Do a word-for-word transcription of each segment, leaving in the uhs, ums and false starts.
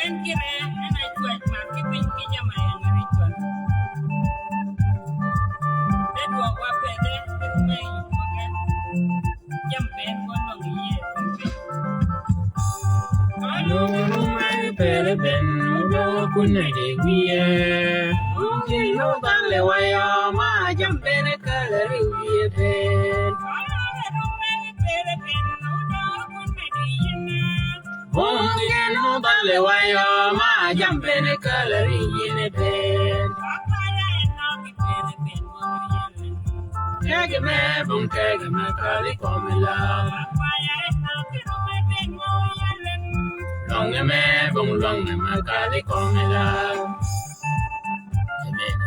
En kire, en a cwäj man ki piny ki jama en a ricwal. De dwøg wa pede, ki rume yi mage. Jam ben ko lwang yie. Along rume pede ben, udo kunne de wiye. Ungi no dale wa yo, ma jam ben kala ri wiye ben. Along rume pede ben, udo kunne de yina. Bong gin mudhale wa yø ma jam bene kal ri yïn e ben. Tege me bong tege me kal i kome la. Lwonge me bong lwonge me kal i kome la. Amen.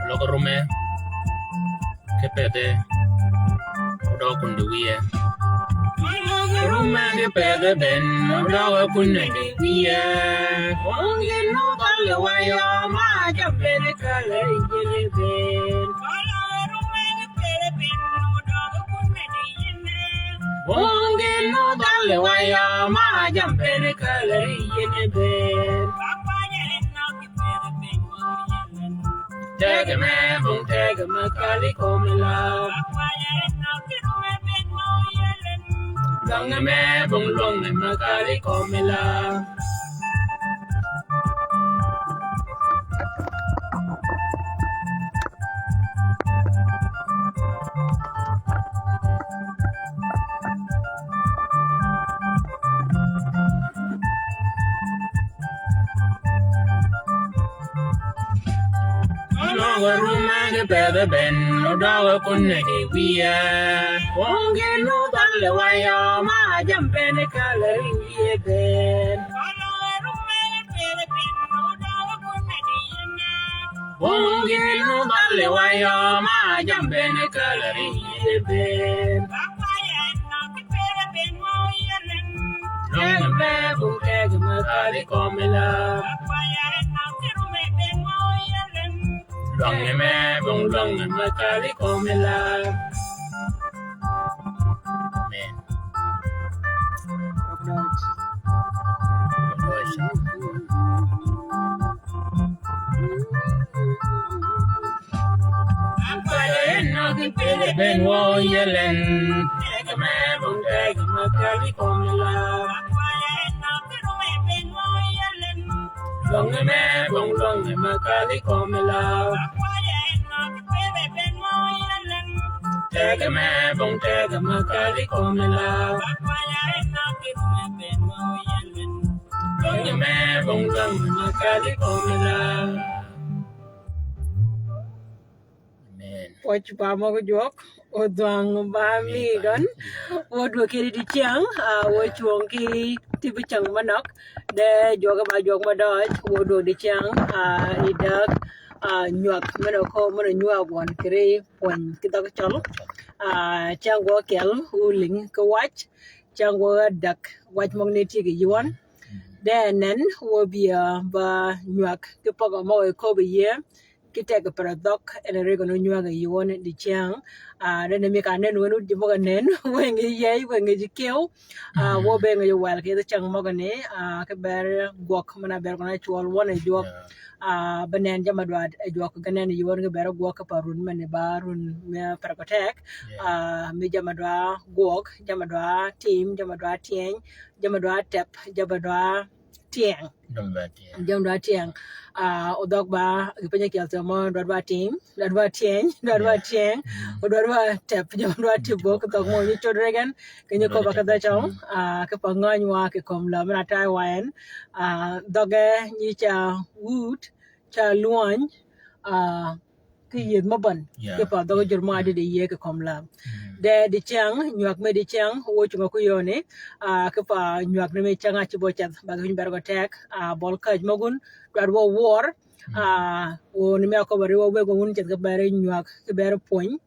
Lok rume ki pedhe odøg kun di wiye. Lok rume ki pedhe ben odøg kun di wiye. Onge no kale wa yø ma jam bene kale yene ben. Bong gin mudhale wa yø ma jam bene kal ri yene ben. Tege me bong tege me kal i kome la. Lwonge me bong lwonge me kal i kome la. Lok rume ki pedhe ben, odøg kunne di wiye. Onge no kale wa yø ma jam bene kal ri wiye ben. Bong gin mudhale wa yø ma jam bene kal ri yene ben. Lwonge me bong tege me kal i kome la. Lwonge me bong lwonge me kal i kome la. Amen. Akwaya en nok i pele ben wo yelen. Tege me bong tege me kal i kome la. Akwaya en nok i rume ben wo yelen. Lwonge me bong lwonge me kal i kome la. Akwaya en nok i pele ben wo yelen. Tege me bong tege me kal i kome la. Akwaya en nok i rume ben wo yelen. Lwonge me bong lwonge me kal i kome la. Amen. Pwøj pa møg jwøk, odhwang ba mi gøn. Wø dwøg kedi di cyäng, ah, wø cwøng ki tibi cyäng manøg. De jwøk ba jwøk madøj, wø dwøg di cyäng, ah, i dag, ah, nywag, men a ko, men a nywag wøn kiri pwøny ki dhøg cøl. Ah, cyäng wø kel, wø ling ki wac, cyäng wø adag, wac møg ni tye ki yïwan. De nen, wø bia ba nywag ki pøg møg i kobi ye. Ki teg pere dhøg, en ri gøn onywag yi wøn di cyäng. Ah, dene mi ka nen wen wun ji møg nen, weng yi yey, weng yi ji kyew. Ah, wø be ngi wel ki cyäng møg ni, ah, ki ber gwøg, men a ber gøn a cwøl wøn e jwøk. Ah, be nen jamm-a dwa e jwøk, ge nen yi wøn ki ber gwøg ki pa run men ni ba run me pere gø teg. Ah, mi jamm-a dwa gwøg, jamm-a dwa tim, jamm-a dwa tyeny, jamm-a dwa tep, jamm-a dwa tyeng. Jamm-a dwa tyeng. Jamm-a dwa tyeng. Ah, odhøg ba, gi piny akyel thømø, dwa dwa tim, dwa dwa tyeny, dwa dwa tyeng, o dwa dwa tep, jamm-a dwa tip bok, dhøg mø nyi cod regen, ki nyi koba ki dhø cøl, ah, ki pa ngøny wa ki kom la, men a tay wa en, ah, dhøge nyi ca wut, ca lwøny, ah, ki yeth mø bän, ki pa dhøg jur mø adï di yie ki kom la. De di cyäng, nywag me di cyäng, wø cunga ku yöni, ah, ki pa nywag ni me cyäng a ci bo ceth, ba ki winy ber gø teg, ah, bøl käj mø gun, dwad wø wör, ah, wø ni me akobo ri wø wëgg wø wun ceth ki ber nywag, ki ber pwöny.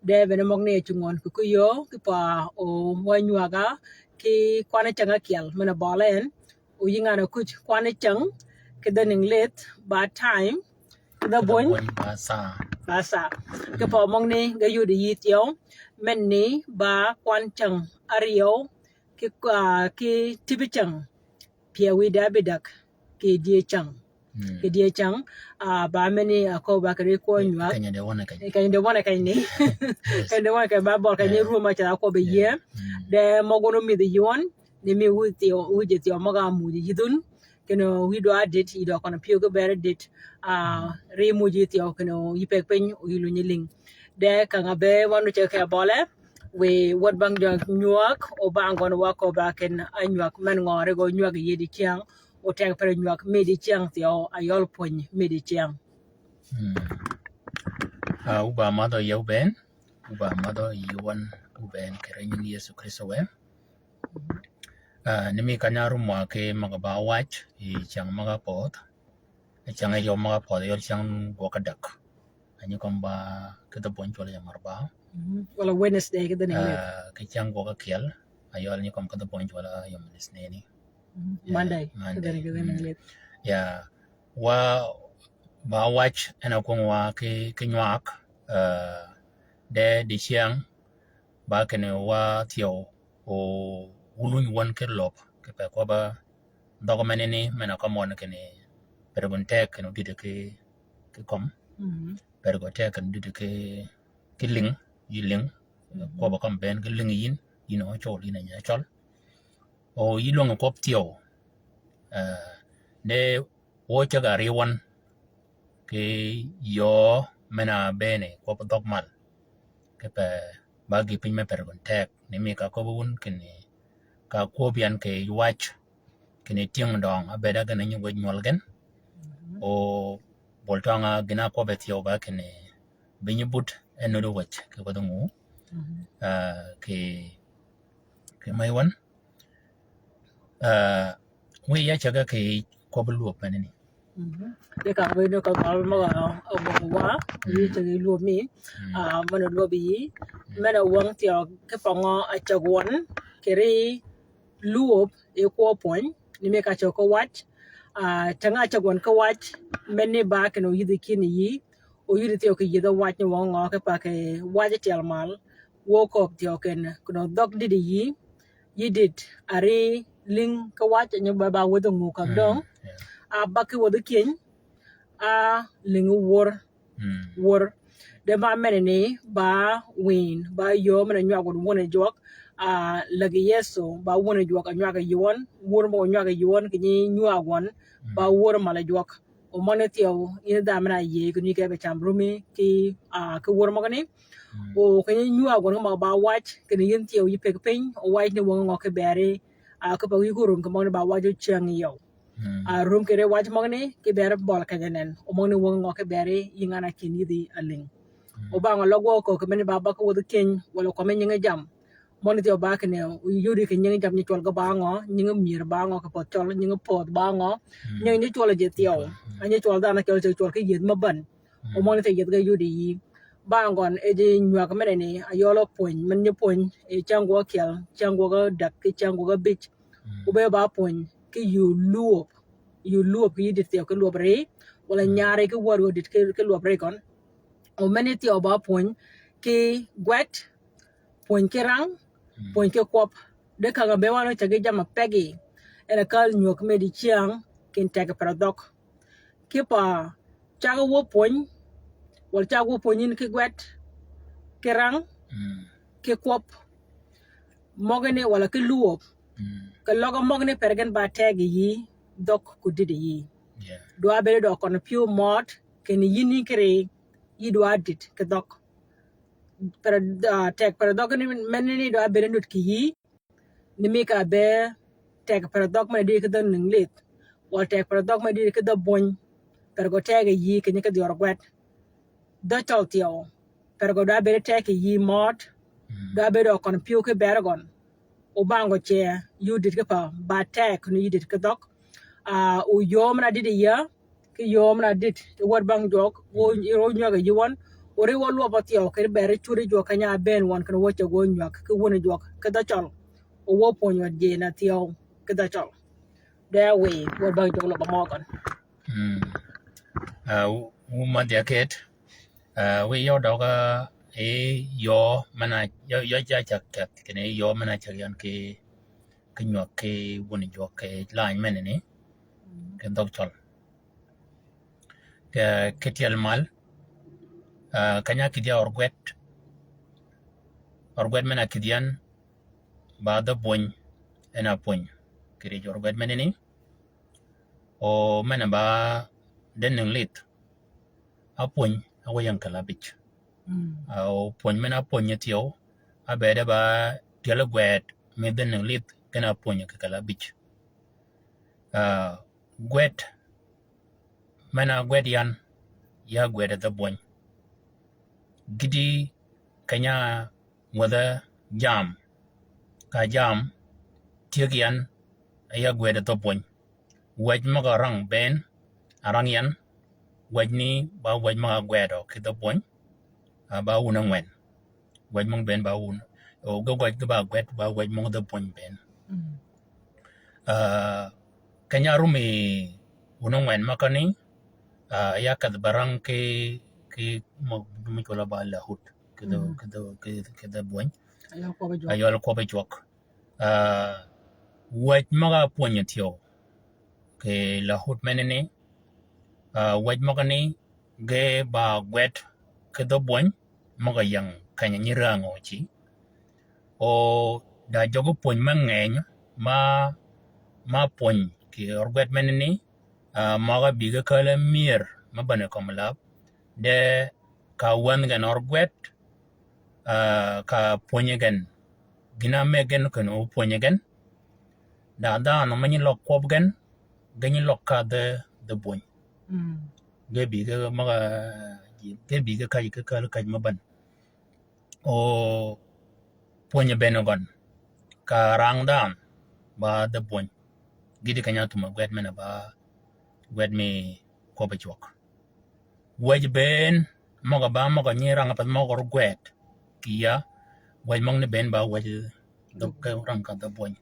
De bene møg ni e cungon ki ku yö, ki pa o wø nywaga, ki kwan cyäng akyel, men a bøl en, oyï ngan a kuc kwan cyäng, ki dhening lith, ba time, Dhø bwöny. Dhø bwöny ba saa. Ba saa. Ki pøø møgani ge yudi yï thyew. Menni ba kwan cäng áryew ki, ah, ki tibi cäng. Pyëwí de ábïdäg kì dyëcäng. Kì dyëcäng, ah, ba menni, ah, kööb ba kì ri kwø nywäg. Keny-a de wøn-a keny. Keny-a de wøn-a keny ni. Yes. Keny-a de wøn-a keny ba bøl keny ni ruom a ceth a kwøb yie. De møg wøn omïdhi yï wøn, ni mi wïj thyew, wïj thyew møg-a muuj yïdhun. Kinni wïj dwa dit, yï dwa køn pyëw ki beri dit, ah, ri muuj yï thyew, kinni yï peg piny, o yï lunyi lïng. De kang-a be wøn oceg kì bøle, wiy wäd bang jø nywäg, o bang gøn wa kööb ba ken ánywäg men ngøri gø nywäg yï dicyäng, o teg per nywäg mi dicyäng thyew, ayøl pwöny mi dicyäng. Hmm. Ah, wu ba madhø yie wu bënn, wu ba madhø yie wøn, wu bënn kì rënying Yëso Krïstø wë. Ah, ni mi kany-a árum wa ki møg-a ba wac, yi cyäng møg-a pödh. Cyäng yø møg-a pödh, yøl cyäng gwøg ádäg. Anyi kømmi ba ki dhø bwöny cwøl yøm arbaa. Mhm. Wala Wednesday ki dhø ni. Ah, ki cyäng gwøg ákyel, ayøl nyi kømmi ki dhø bwöny cwøl yøm lithneni. Mhm. Yeah, Monday. Monday. Ki dhø ni, ki dhø ni. Mm. Lit. Yeah. Wa ba wac en a kwøng wa ki, ki nywäg, ah, de dicyäng, ba kinni wa thyew, o wu luny wøn ki lop, kipe kwøbb-a dhøg menani, men-a kømmi wøn kinni per gøn teg kinni odïdø ki, ki kømmi. Mhm. Per gø teg kinni odïdø ki, ki lïng, yï lïng. Mhm. Kwøbb-a kømmi bënn ki lïng yïn, yïn a ócøl, yïn a nyi cøl. O yï lwøng kwøb thyew. Eh, de wø ceg-a ri wøn. Ki yöö men-a bënni kwøb dhøg mal. Kipe ba gï piny me per gøn teg. Ni mi ka köbbi wun kinni ka kwøb yan kì yij wac. Kinni tyëng døng ábëëd-a gen nyi wëj nywøl gen. Mhm. O bol tøng-a gïn-a kwøbbi thyew ba kinni bï nyi but en nuti wëj kì wädhi nguu. Mhm. Ah, kì, kì mëy wøn. Ah, wiy ya ceg-a kì kwøbbi lwöb menani. Mhm. Di ka wiy ni ka gøl møg-a, ah, møg-a wa, mhm, wiy ceg-a lwöb mi. Mhm. Ah, men-a lwöb yï. Mhm. Men-a wøng thyew ki pøngø a ceg wøn, kì ri lwöb yi kwøb pwöny, ni mi ka ceg ki wac, ah, teng-a ceg wøn ki wac, menni ba kinni oyïdhi kinni yï, oyïdhi thyew kì yïdh-a wac ni wøng ngø kipe kì wac tyel mal, wø kööb thyew kinni, kinni dhøg dïdï yï, yï dïd, a ri lïng ki wac, nyi ba, ba wädhi nguu kag døng. Mm, yeah. A ba ki wädhi kyëny, a lïng wör. Mm. Wör. De ba menani, ba wïn, ba yöö men-a nywag wøn wun jwøk, a, lägi Yëso, ba wun jwøk a nywag yï wøn, wör møg-a nywag yï wøn, kì nyi nywag wøn, ba wör mal jwøk. O møgani thyew, yïn dhanhø men-a yïëy, kì nyi ke be cam rumi, kì, a, kì wör møgani. Mm. O kì nyi nywag wøn møg-a ba wac, kinni yïn thyew yï peg piny, o wac ni wøng ngø kiberi, a, kipe yï ko rum kì møgani ba wac o cyäng yøw. Mm. A, rum kì ri wac møgani, kiberi bøl keny-a nen. O møgani wøng ngø kiberi, yï ngan-a kïn yïdhi a lïng. Mm. O bang-a løg wø köög kì menni ba ba ki wädhi kyëny, wala kwømmi nyingi jam. Møgani thyew ba kinni, yudi kì nyingi jam nyi cwøl ge ba ngø, nyingi myër ba ngø, kì pödh cøl, nyingi pödh ba ngø, mm, nyingi nyi cwøl ji thyew. Mm. A nyi cwøl dhanhø cøl ceg cwøl ki yïëdh me bän. Mm. O møgani thyew yïëdh ge yudi yï. Bang gøn e ji nywag menani, ayøl pwöny, men nyi pwöny, e cyäng gwøg ákyel, cyäng gwøg ádäg, ki cyäng gwøg ábïj. Mm. Obëëd ba pwöny ki yï lwöb, yï lwöb kì yï dïd thyew ki lwøb ri, wala, mm, nyari ki wär odïd ki, ki lwøb ri gøn. O menni thyew ba pwöny ki gwed, pwöny ki rang, mm, pwöny ki kwøb. De kang-a be wan oceg ki jamm-a pegi. En a kal nywäg me dicyäng, kin teg per dhøg. Kipe cag wø pwöny, wala cag wø pwöny yïn ki gwed, ki rang, mm, ki kwøb, møgani wala ki lwöb. Mm. Kì løg møgani per gen ba teg yï, dhøg ko dïd yï. Yeah. Dwa bëëd dø køn pyëw mød, kinni yïn kì ri, yï dwa dïd kì dhøg. Per, ah, teg per dhøg ni, menani dwa bëëd nud kì yï, ni mi ka be teg per dhøg men-a dïdi ki dhø nïng lidh, wala teg per dhøg men-a dïdi ki dhø bwöny, per gø teg yï kì nyi ki dhyør gwed. Dhø cøl thyew, per gø dwa bëëd teg kì yï mød, mm, dwa bëëd dø køn pyëw ki beri gøn. O bang gø ce, yï dïd kipe ba teg ni yï dïd ki dhøg. Ah, o yöö men-a dïd yï, ki yöö men-a dïd, ti wäd bang jwøk, wø, mm, wø nywäg yï wøn, o ri wø lwøb-a thyew, kì ri beri cudi jwøk keny-a bënn wøn, kinni wø ceg wø nywäg, ki wun jwøk, ki dhø cøl. O wø pwöny wäd ji na thyew, ki dhø cøl. De wiy, wäd bang jwøk løg-a mø gøn. Mm. Ah, wu, Wu madhi aket, ah, wi yø døg, ah, e yø men-a, yø, yø ca cäg keth, kinni yø men-a cäg yan ki, ki nywag ki wun jwøk ki lany menani, ki dhøg cøl. Ki, ki tyel mal, ah, keny-a kïdhi ya ør gwed, ør gwed men-a kïdhi yan, ba dhø pwöny, en a pwöny. Kïdhi ør gwed menani, o men-a ba dënning lidh, a pwöny, a wëyang kal abij. Mm. Ah, o pwöny men-a pwöny thyew, a bëëde ba tyel gwed, mi dënning lidh, gen a pwöny kì kal abij. Ah, gwed, men-a gwed yan, ya gwed dhø pwöny. Gïti keny-a wädhe jam, ka jam, tyeg yan, ya gwed dhø pwöny. Wäj møg-a rang bënn, a rang yan, wäjni ba wäj møg-a gwedø ki dhø pwöny, ah, ba wun ángwen. Wäj møg bënn ba wun. O ge wäj ge ba gwed, ba wäj møg dhø pwöny bënn. Mm. Ah, keny-a rumi wun ángwen møgani, ah, ya kedh ba rang ki, ki mø, mø cwøl-a ba lahut, ki dhø, mm, ki dhø, ki, ki dhø pwöny. Ayøl kwøbbi jwøk. Ayøl kwøbbi jwøk. Ah, wäj møg-a pwönyi thyew, kì lahut menani, ah, wäj møgani ge ba gwed ki dhø pwöny, møg-a ying keny-a nyi rangø ji. O da jøgi pwöny me ngeny ma, ma pwöny kì ør gwed menani, ah, møg-a bï ge käl-a myër me bäni kömi läb, de ka wänhi gen ør gwed, ah, ka pwönyi gen. Gïn-a mëggi gen kinni opwönyi gen. Da dhanhø me nyi løg kwøb gen, ge nyi løg ka dhø, dhø pwöny. Mm. Ge bï ge møg-a, ge bï ge käjji ki käl-a käjji me bän. O pwönyi bënn gøn. Ka rang dhanhø, ba dhø pwöny. Gïti keny-a tum-a gwed men-a ba, gwed mi kwøbbi jwøk. Wäj bënn, møg-a ba møg-a nyi rang path møg-a ør gwed. Kì ya, wäj møgani bënn ba wäj dhø, dhø, rang ka dhø pwöny.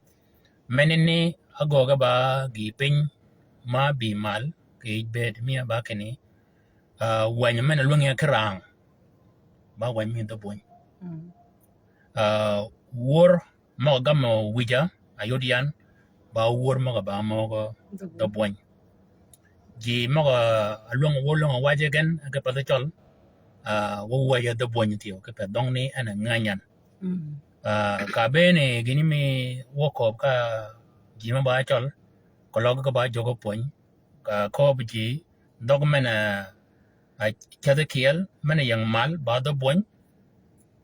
Menani agöggi ba gïï piny ma bï mal, kì bëëd mi a ba kinni, ah, wäny men-a lwängi ki rang. Ba wäny mi dhø pwöny. Mm. Ah, wör møg-a gammø wïja, ayod yan, ba wör møg-a ba møg-a dhø pwöny. Ji møg-a lwäng wör lwäng-a wajji gen, ki path cøl, ah, wë wäjji dhø pwöny thyew, ki path dhøngni en a ngäny yan. Mm. Ah, ka bënni gïni mi wø kööb ka ji mø ba cøl, keløg ge ba jøgi pwöny, ka kööb ji, dhøg men-a, ah, cedhi kyel, men-a ying mal, ba dhø pwöny,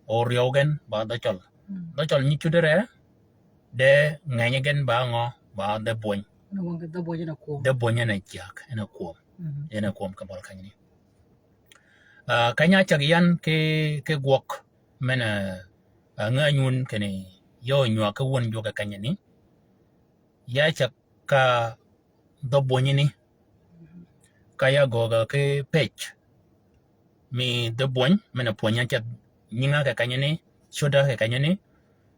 o ryew gen, ba dhø cøl. Mm. Dhø cøl nyi cuddi re, de ngeny gen ba ngø, ba dhø pwöny. Dhø pwöny en a kwøb. Dhø pwöny en a cäg, en a kwøb. Mm. En a kwøb kì bøl kenyani. Ah, keny-a cäg yan ki, ki gwøg, men-a, ah, ngänyi wun kinni, yø nywag ki wun jwøk kenyani. Ya cäg ka dhø pwönyani, ka ya göög ki page mi dhø pwöny, men-a pwöny-a ceth nying-a kì kenyani, codda kì kenyani,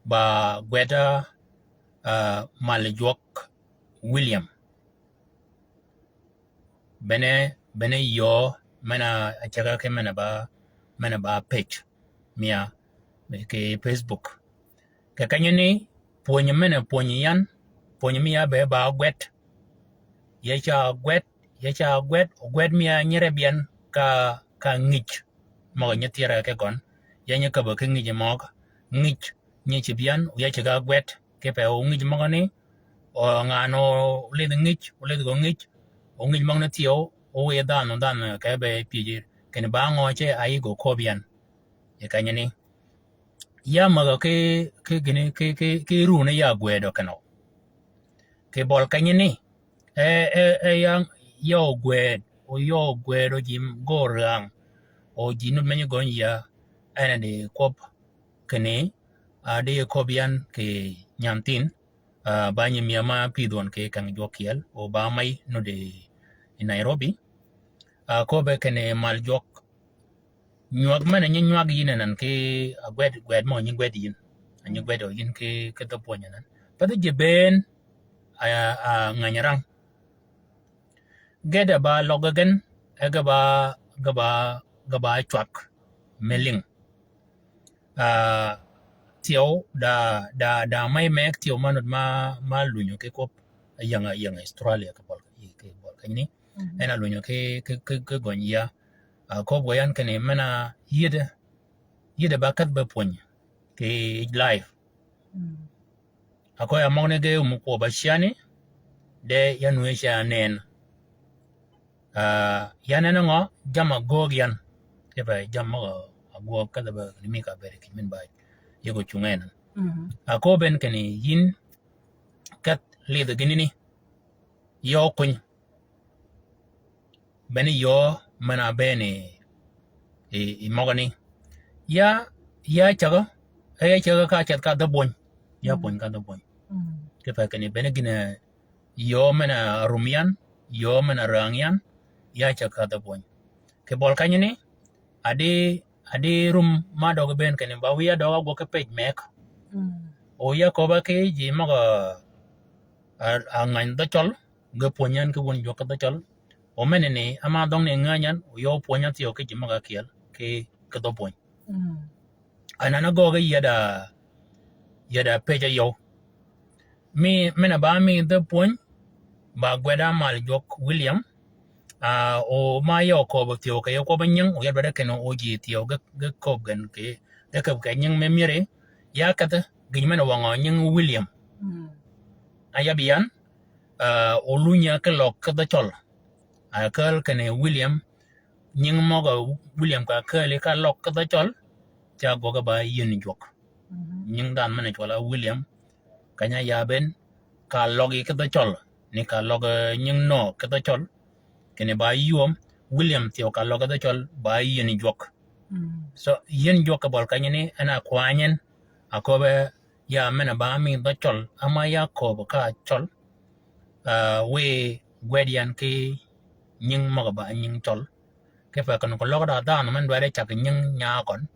ba gwed-a, ah, Mal Jwøk William. Bene, bene yöö, men-a cäg-a ki men-a ba, men-a ba page mi a, kì Facebook. Kì kenyani, pwönyi men-a pwönyi yan, pwönyi mi ya be ba gwed. Ye ca gwed, ye ca gwed, ogwed mi a nyi reb yan ka, ka ngij. Møg-a nyi thyere ki gøn. Ya nyi käbø ki ngij møg. Ngij, nyi cïb yan, ya ceg-a gwed. Kipe o ngij møgani, o ngan-a olidh ngij, olidh gø ngij. O ngij møgani thyew, o wiy dhanhø, dhanhø ke be pyëj. Kinni ba ngø ce a yï gø kööb yan. Yi kenyani. Ya mägø ki, ki gïni, ki, ki, ki runi ya gwëdø kenø. Kì bøl kenyani. E, e, e ya, ya ogwëd, o ya ogwëd o ji gø rang. O ji nud menyi gøny ya, en a di kwøb kinni, a di köbb yan kì nyanthin, a, ba nyi mia ma pïdh wøn kì keng jwøk kyel, o ba may nud yi Nairobi. A, köbbe kinni mal jwøk, nywag men-a nyi nywag yïn anan ki agwed, gwed mø nyi gwed yïn. A nyi gwed o yïn ki, ki dhø pwöny anan. Path ji bënn, a, a, ngäny rang. Ged a ba løg gen, e ge ba ge ba, ge ba cwag me lïng. Ah, thyew da, da, da may meg thyew ma nud ma, ma lunyo ki kwøb a ying, a ying Australia kì bøl, kì bøl kenyni. Mhm. En a lunyo ki, ki, ki, ki gøny ya. Ah, köbbi yan kinni men-a yïddi, yïddi ba kedhi be pwönyi kì life. Mm. Akööb ya møgani ge wum kwøb a cyani, de ya nuu ca nen. Ah, ya nen ngø, jammì a göög yan. Kipe jammì møg-a göög kedhi be ni mi ka beri kì min ba yïg ocung en. Mhm. Akööb en kinni yïn kedh lidhi gïnani. Yöö kuny. Bene yöö men-a bëën yi, yi, yi møgani. Ya, ya cägø, e ya cägø ka ceth ka dhø bwöny. Ya Mm. pwöny ka dhø bwöny. Mm. Kipe kinni bene gïn-a yöö men-a rum yan, yöö men-a rääng yan, ya cägø ka dhø bwöny. Kì bøl kenyni, a di, a di rum ma døg bëën kinni ba wiya døg a gwøg ki pëj meg. Mm. O ya köbba ki ji møg-a, a, a ngäny dhø cøl, ge pwöny yan ki wun jwøk ki dhø cøl. O menani, ama dhøngni ngäny yan, o ya pwöny yan thyew ki ji møg-a kyel, ki, ki dhø pwöny. Mm. Anan a göög yada, yada pëj a yøw. Mi, men-a ba mi dhø pwöny, ba gwed-a mal jwøk William, ah, o ma ya köbbi thyew kì yij kwøbbi nying, o ya dwaddi kinni o ji thyew ge, ge köbbi gen kì, ge köbbi kì nying me myëri, ya kedhi, gïn men-a wøngø nying William. Mm. A yab yan, ah, o lunyi ki løg ki dhø cøl. A kääl kinni William, nying møg-a William ka kääli ka løg ki dhø cøl, ca gwøg ba yïn jwøk. Mhm. Nying dhanhø men-a cwøl a William, keny-a yab en, ka løg yi ki dhø cøl, ni ka løg, eh, nying nø ki dhø cøl, kinni ba yïn, William thyew ka løg ki dhø cøl, ba yïn jwøk. Mm. So, yïn jwøk kì bøl kenyni, en a kwany en, a köbbe, ya men-a ba mi dhø cøl, ama ya köbbi ka cøl, ah, wiy gwed yan ki nying møg-a ba nying cøl. Kipe kinni ko løg da dhanhø men dwaddi cag nying nya køn.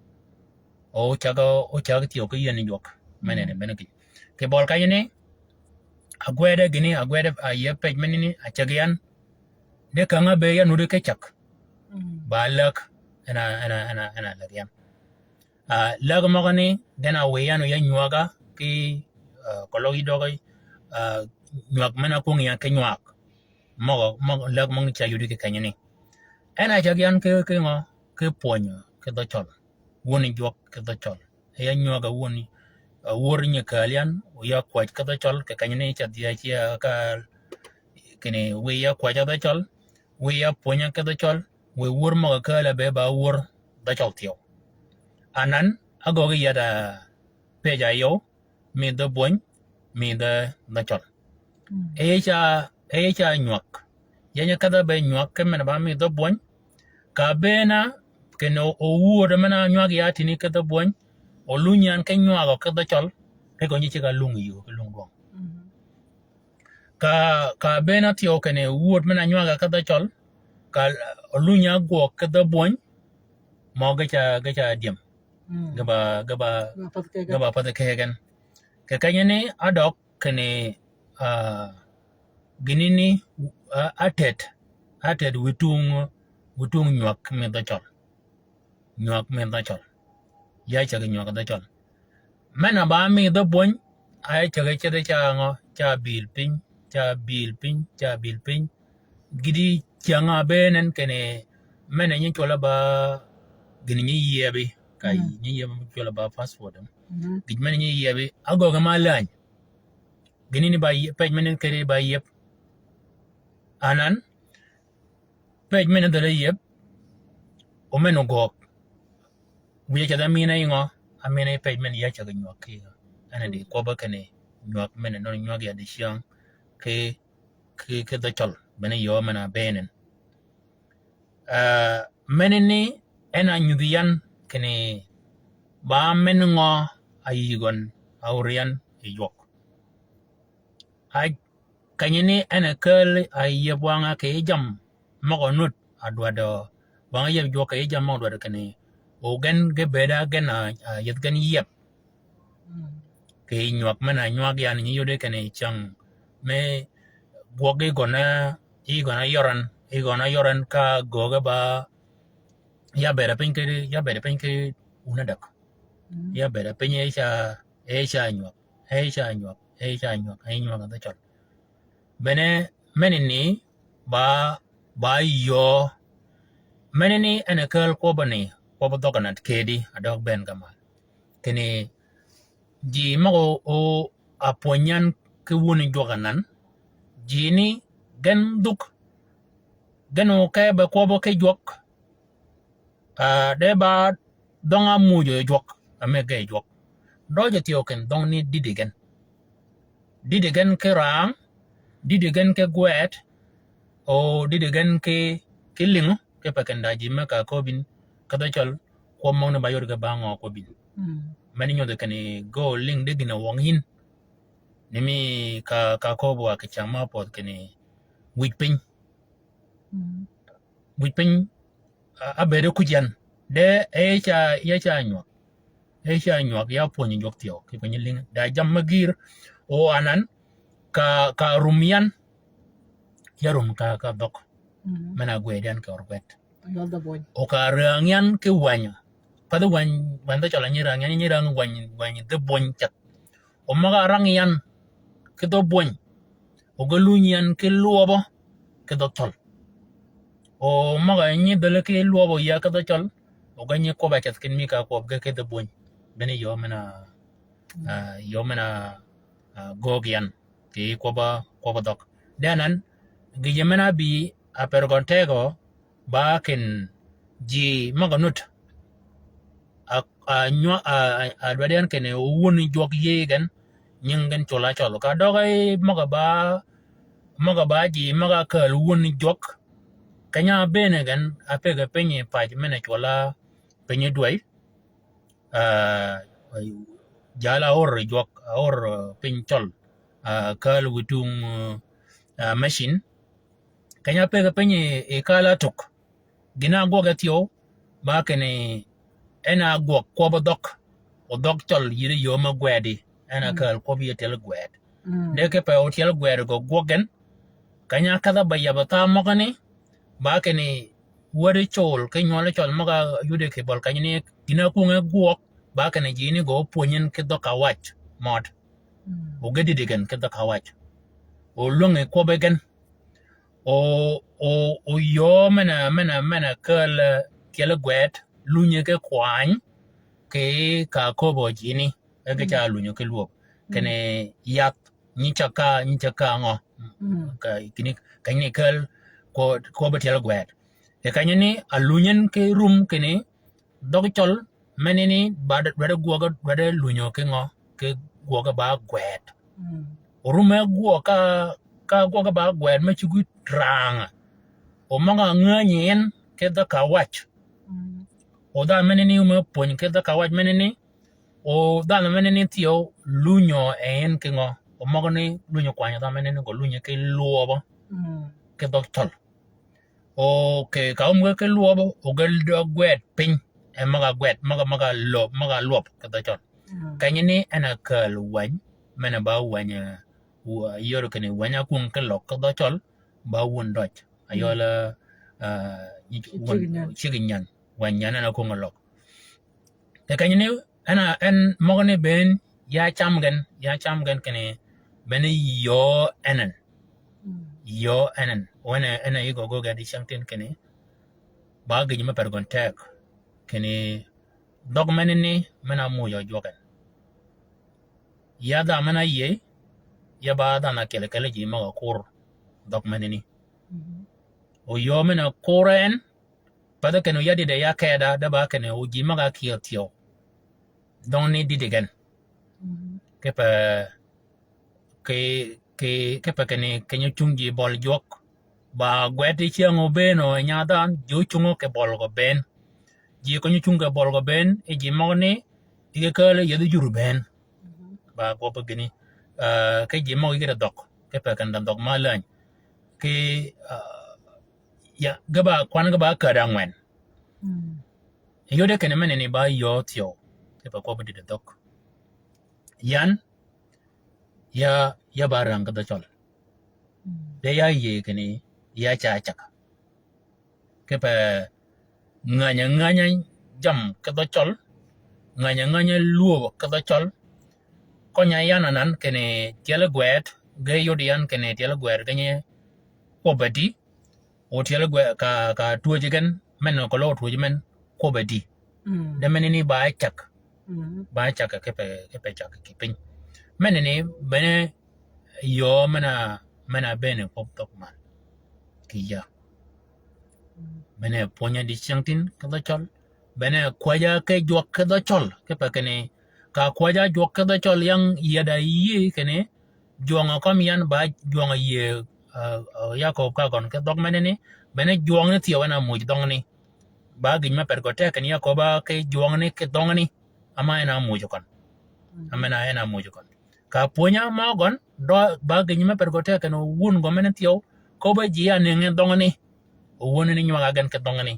O cag, o cag thyew ki yïn jwøk. Men-a ni Mm. bene kì. Kì bøl kenyni, a gwede gïni, a gwede, a yïe pëj menani, a cäg yan. De käng-a be ya nuddi ki cäg. Mm. Ba läg, en a, en a, en a, en a läg yan. Ah, läg møgani, gen a wiy yan o ya nywag-a ki, ah, keløg yi døg, ah, nywag men-a kwöngi yan ki nywag. Møg-a, møg-a, läg møgani ca yudi kì kenyani. En a cäg yan ki, ki ngø, ki pwönyi, ki dhø cøl. Wun jwøk ki dhø cøl. E ya nywag-a wun, ah, wur nyi kääl yan, o ya kwäj ki dhø cøl, kì kenyani ca dhia ci a ka, kinni wiy ya kwäj a dhø cøl, wiy ya pwönyi ki dhø cøl, wiy wur møg-a kääl-a be ba wur dhø cøl thyew. Anan, a göög yada pëj a yøw, mi dhø bwöny, mi dhø, dhø cøl. Mm. E ca, e ca nywag. Yeny kedh-a be nywag ki men-a ba mi dhø bwöny. Ka bëën-a, kinni o, o wud men-a nywag ya tïni ki dhø bwöny. O lunyi yan ki nywag-a ki dhø cøl. Ki gønyi ceg-a lung yï, ki lung dwøng. Mhm. Ka, ka bëën-a thyew kinni wud men-a nywag-a ki dhø cøl, ka lunyi gwøg ki dhø bwöny, mø ge ca, ge ca dyem. Mm. Ge ba, ge ba, ge ba pädhi kegen. Ge ba pädhi kegen. Kì kenyani a døg kinni, ah, gïnani, ah, a tet, a tet wiy tung, wiy tung nywag mi dhø cøl. Nywag mi dhø cøl. Ya cäg nywag dhø cøl. Men-a ba mi dhø bwöny, a cäg ceth ca ngø, ca bil piny, ca bil piny, ca bil piny. Gïti cyäng-a bëën en kinni, men-a nyi cwøl-a ba, gïn nyi yiebi, ka Mm. nyi yiebi cwøl-a ba passport. Mhm. Gïj men-a nyi yiebi, a göög ma läny. Gïnani ba yie-, pëj men-a keri ba yieb. Anan, pëj men-a dhøl-a yieb, o men-a göög. Wiy-a ceth a min-a yi ngø, a min-a yi pëj men-a ya cäg nywag ki. En a di Mm. kwøbba kinni nywag men-a nøn nywag ya di cyäng ki, ki, ki dhø cøl. Bene yöö men-a bëën en. Ah, menani en a nyudhi yan kinni ba men ngø a yï gøn a ur yan yi jwøk. A kenyani en a kääl a yieb wang-a kì yij jammì møg-a nud a dwaddi, wang-a yieb jwøk kì yij jammì møg-a dwaddi kinni. O gen ge bëëd-a gen a, a yeth gen yieb. Mm. Kì nywag men-a nywag yan nyi yudi kinni cyäng me gwøg yi gøn-a, yi gøn-a yøran, yi gøn-a yøran ka göög-a ba, Ya bëëd piny ki, ya bëëd piny ki wun ádäg. Ya bëëd piny e ca, e ca nywäg, e ca nywäg, e ca nywäg, e nywäg dhø cøl. Bene, meni ni, ba, ba yöö. Meni ni en a kääl kwøbbi ni, kwøbbi dhøggi nan kedi, a døg bënn gø mal. Kinni, ji møg-a o, o, a pwönyi yan ki wun jwøk anan. Ji ni gen dhuk. Gen o ke be kwøbbi ki jwøk. A, de ba dhøng-a muuj jwøk, a me ge jwøk. Døøj thyew kinni dhøng ni dïdï gen. Dïdï gen ki rang, dïdï gen ki gwed, o dïdï gen ki, ki lïng, kipe kinni da ji me ka köbbi yin, ka dhø cøl, kwøb møgani ba yod ge ba ngø kwøbbi yin. Mm. Meni nyodhi kinni gø lïng di gïn-a wøng yin. Ni mi ka, ka köbbi wa kì cäng ma pödh kinni wïj piny. Mm. Wïj piny, a, a bëëd kuj yan. De, e ca, ya ca nywäg. E ca nywäg, ya pwönyi jwøk thyew, ki pwönyi lïng. Da jammì me gïr, o anan, ka, ka rum yan, ya rum ka, ka dhøg. Mm. Men-a gwed yan kì or gwed. Yøl dhø bwöny. O ka rang yan ki wäny. Path wäny, wäny dhø cøl a nyi rang yan, nyi rang wäny, wäny dhø bwöny ceth. O møg-a rang yan ki dhø bwöny. O ge lunyi yan ki lwøbø ki dhø thøl. O møg-a nyi dhäli ki lwøbø ya ki dhø cøl. O ge nyi kwøbb-a ceth kinni mi ka kwøb ge ki dhø bwöny. Bene yöö men-a, a, yöö men-a, a, göög yan. Kì kwøbb-a, kwøbb-a dhøg. De anan, gïjø men-a bï, a per gøn tegø, ba kinni ji møg-a nud. A, a nywag, a, a, a dwaddi yan kinni wun jwøk yïëy gen, nying gen cula cøl. Ka døg-a møg-a ba, møg-a ba ji møg-a kääl wun jwøk. Keny-a bëën gen, a pëggi piny yi pac men-a cula piny dwäy. A, jal a or jwøk, a or piny cøl. A, kääl wïtung, a, machine. Keny-a pëggi piny yi, yi kääl-a tug. Gïn-a gwøg e thyew, ba kinni en a gwøg kwøbbi dhøg, o dhøg cøl yïddi yöö me gwedi, en a kääl kwøbbi yi tyel gwed. Mm. De kipe o tyel gwed gø gwøg gen, keny-a kedh-a ba yabb-a thaa møgani, ba kinni wädi col, ki nywøli cøl møg-a yudi kì bøl keny-a ni, gïn-a kwönge gwøg, ba kinni ji ni gø pwönyi yan ki dhøg-a wac, mød. Mm. O ge dïdï gen ki dhøg-a wac. O lwängi kwøbbi gen, O, o, o yöö men-a, men-a, men-a kääl, e, tyel gwed, lunyi ki kwany, kì ka köbbi ji ni, e ge ca lunyi ki lwøb. Mm. Kinni yath, nyi caka, nyi caka ngø. Mm. Ka, kinni, kinni kääl, ko, ko be tyel gwed. E kinni ni, a lunyi yan ki rum kinni, dhøg cøl, meni ni ba dwaddi gwøg, dwaddi lunyi ki ngø, ki gwøg ba gwed. Mm. Orume gwøg ka, ka gwøg ba gwed me cuggi rang. O møg-a ngänyi en ki dhøg-a wac. Mm. O dhanhø meni ni me pwönyi ki dhøg-a wac meni ni. O dhanhø meni ni thyew lunyi en ki ngø. O møgani lunyi kwany dhanhø meni ni gø lunyi ki lwøbø. Mm. Ki dhøg cøl. O, kì, ka ómge ki lwøbø, o ge dø gwed piny. E møg-a gwed, møg-a, møg-a lwøb, møg-a lwøb, ki dhø cøl. Mm. Keny-a ni en a kääl wäny, men-a ba wäny, e, wa-, yöri kinni wäny a kwöng ki løg, ki dhø cøl, ba wun døj. A yøl, e, nyi-, wun, ciggi nyan. Ciggi nyan. Wäny nyan en a kwöng løg. E keny-a ni, en a, en møgani bënn, ya cam gen, ya cam gen kinni, bënn yöö enen. Mm. Yöö enen. Wen e, en a yïg gø gø gedi cyängtïn kinni, ba gïj me per gøn teg. Kinni, dhøg meni ni, men-a muuj jwøk en. Ya dhanhø men-a yïëy, ya ba dhanhø a kyel kyel ji møg-a kur. Dhøg meni ni. Mm-hmm. O yöö men-a kur en, Path kinni ya dïdï ya keda, de ba kinni o ji møg-a kyel thyew. Dhøng ni dïdï gen. Mhm. Kipe, ki, ki, kipe kinni, kinni ocung ji bøl jwøk. Ba gwed yi cyäng obëën o nya dhanhø, ji ocungø kì bøl gø bënn. Ji kinni ocung kì bøl gø bënn, yi ji møgani, yi ge kääl yethi jur bënn. Mhm. Ba gwøb gïni. Ah, ki ji møg-a yïggi da dhøg. Kipe kinni da dhøg ma lääny. Ki, ah, Ya, ge ba, kwan ge ba käd angwen. Mm. Yode kinni meni ni ba yöö thyew. Kipe kwøb dïdï dhøg. Yan, ya, ya ba rang ki dhø cøl. Mm. De ya yïëy kinni, ya ca cag. Kipe Ngäny-a ngäny-a jammì ki dhø Cøl, ngäny-a ngäny-a lwööb ki dhø Cøl. Køny-a yan anan kinni tyeli gwed, ge yod yan kinni tyeli gwed ge nyi kwøbb-a dï, o tyeli gwed ka, ka twöji gen, men ko lo twöji men kwøbb-a dï. Mm. De menani ba cäg. Mm. Ba cäg ki pe, ki pe cäg ki piny. Menani bene yöö men-a, men-a bene kwøb dhøg man. Kì yäg. Mm. Bene pwöny-a dicängtïn ki dhø Cøl. Bene kwäja ki jwøk ki dhø Cøl. Kipe kinni, ka kwäja jwøk ki dhø Cøl yang yïëd-a yïëy kinni, jwøng-a kømmi yan ba jwøng-a yïëy, ah, ah, Yaköb ka gøn ki dhøg menani, bene jwøng ni thyew en a muuj dhøngani. Ba gïn me per gø teg kinni Yaköb a ki jwøng ni ki dhøngani, ama en a muuj køn. Mm. Amen a en a muuj køn. Ka pwöny-a mø gøn, dø ba gïn me per gø teg kinni wun gø men thyew, köbb-a ji a nïngi dhøngani. O wun ni nywag-a gen ki dhøngani.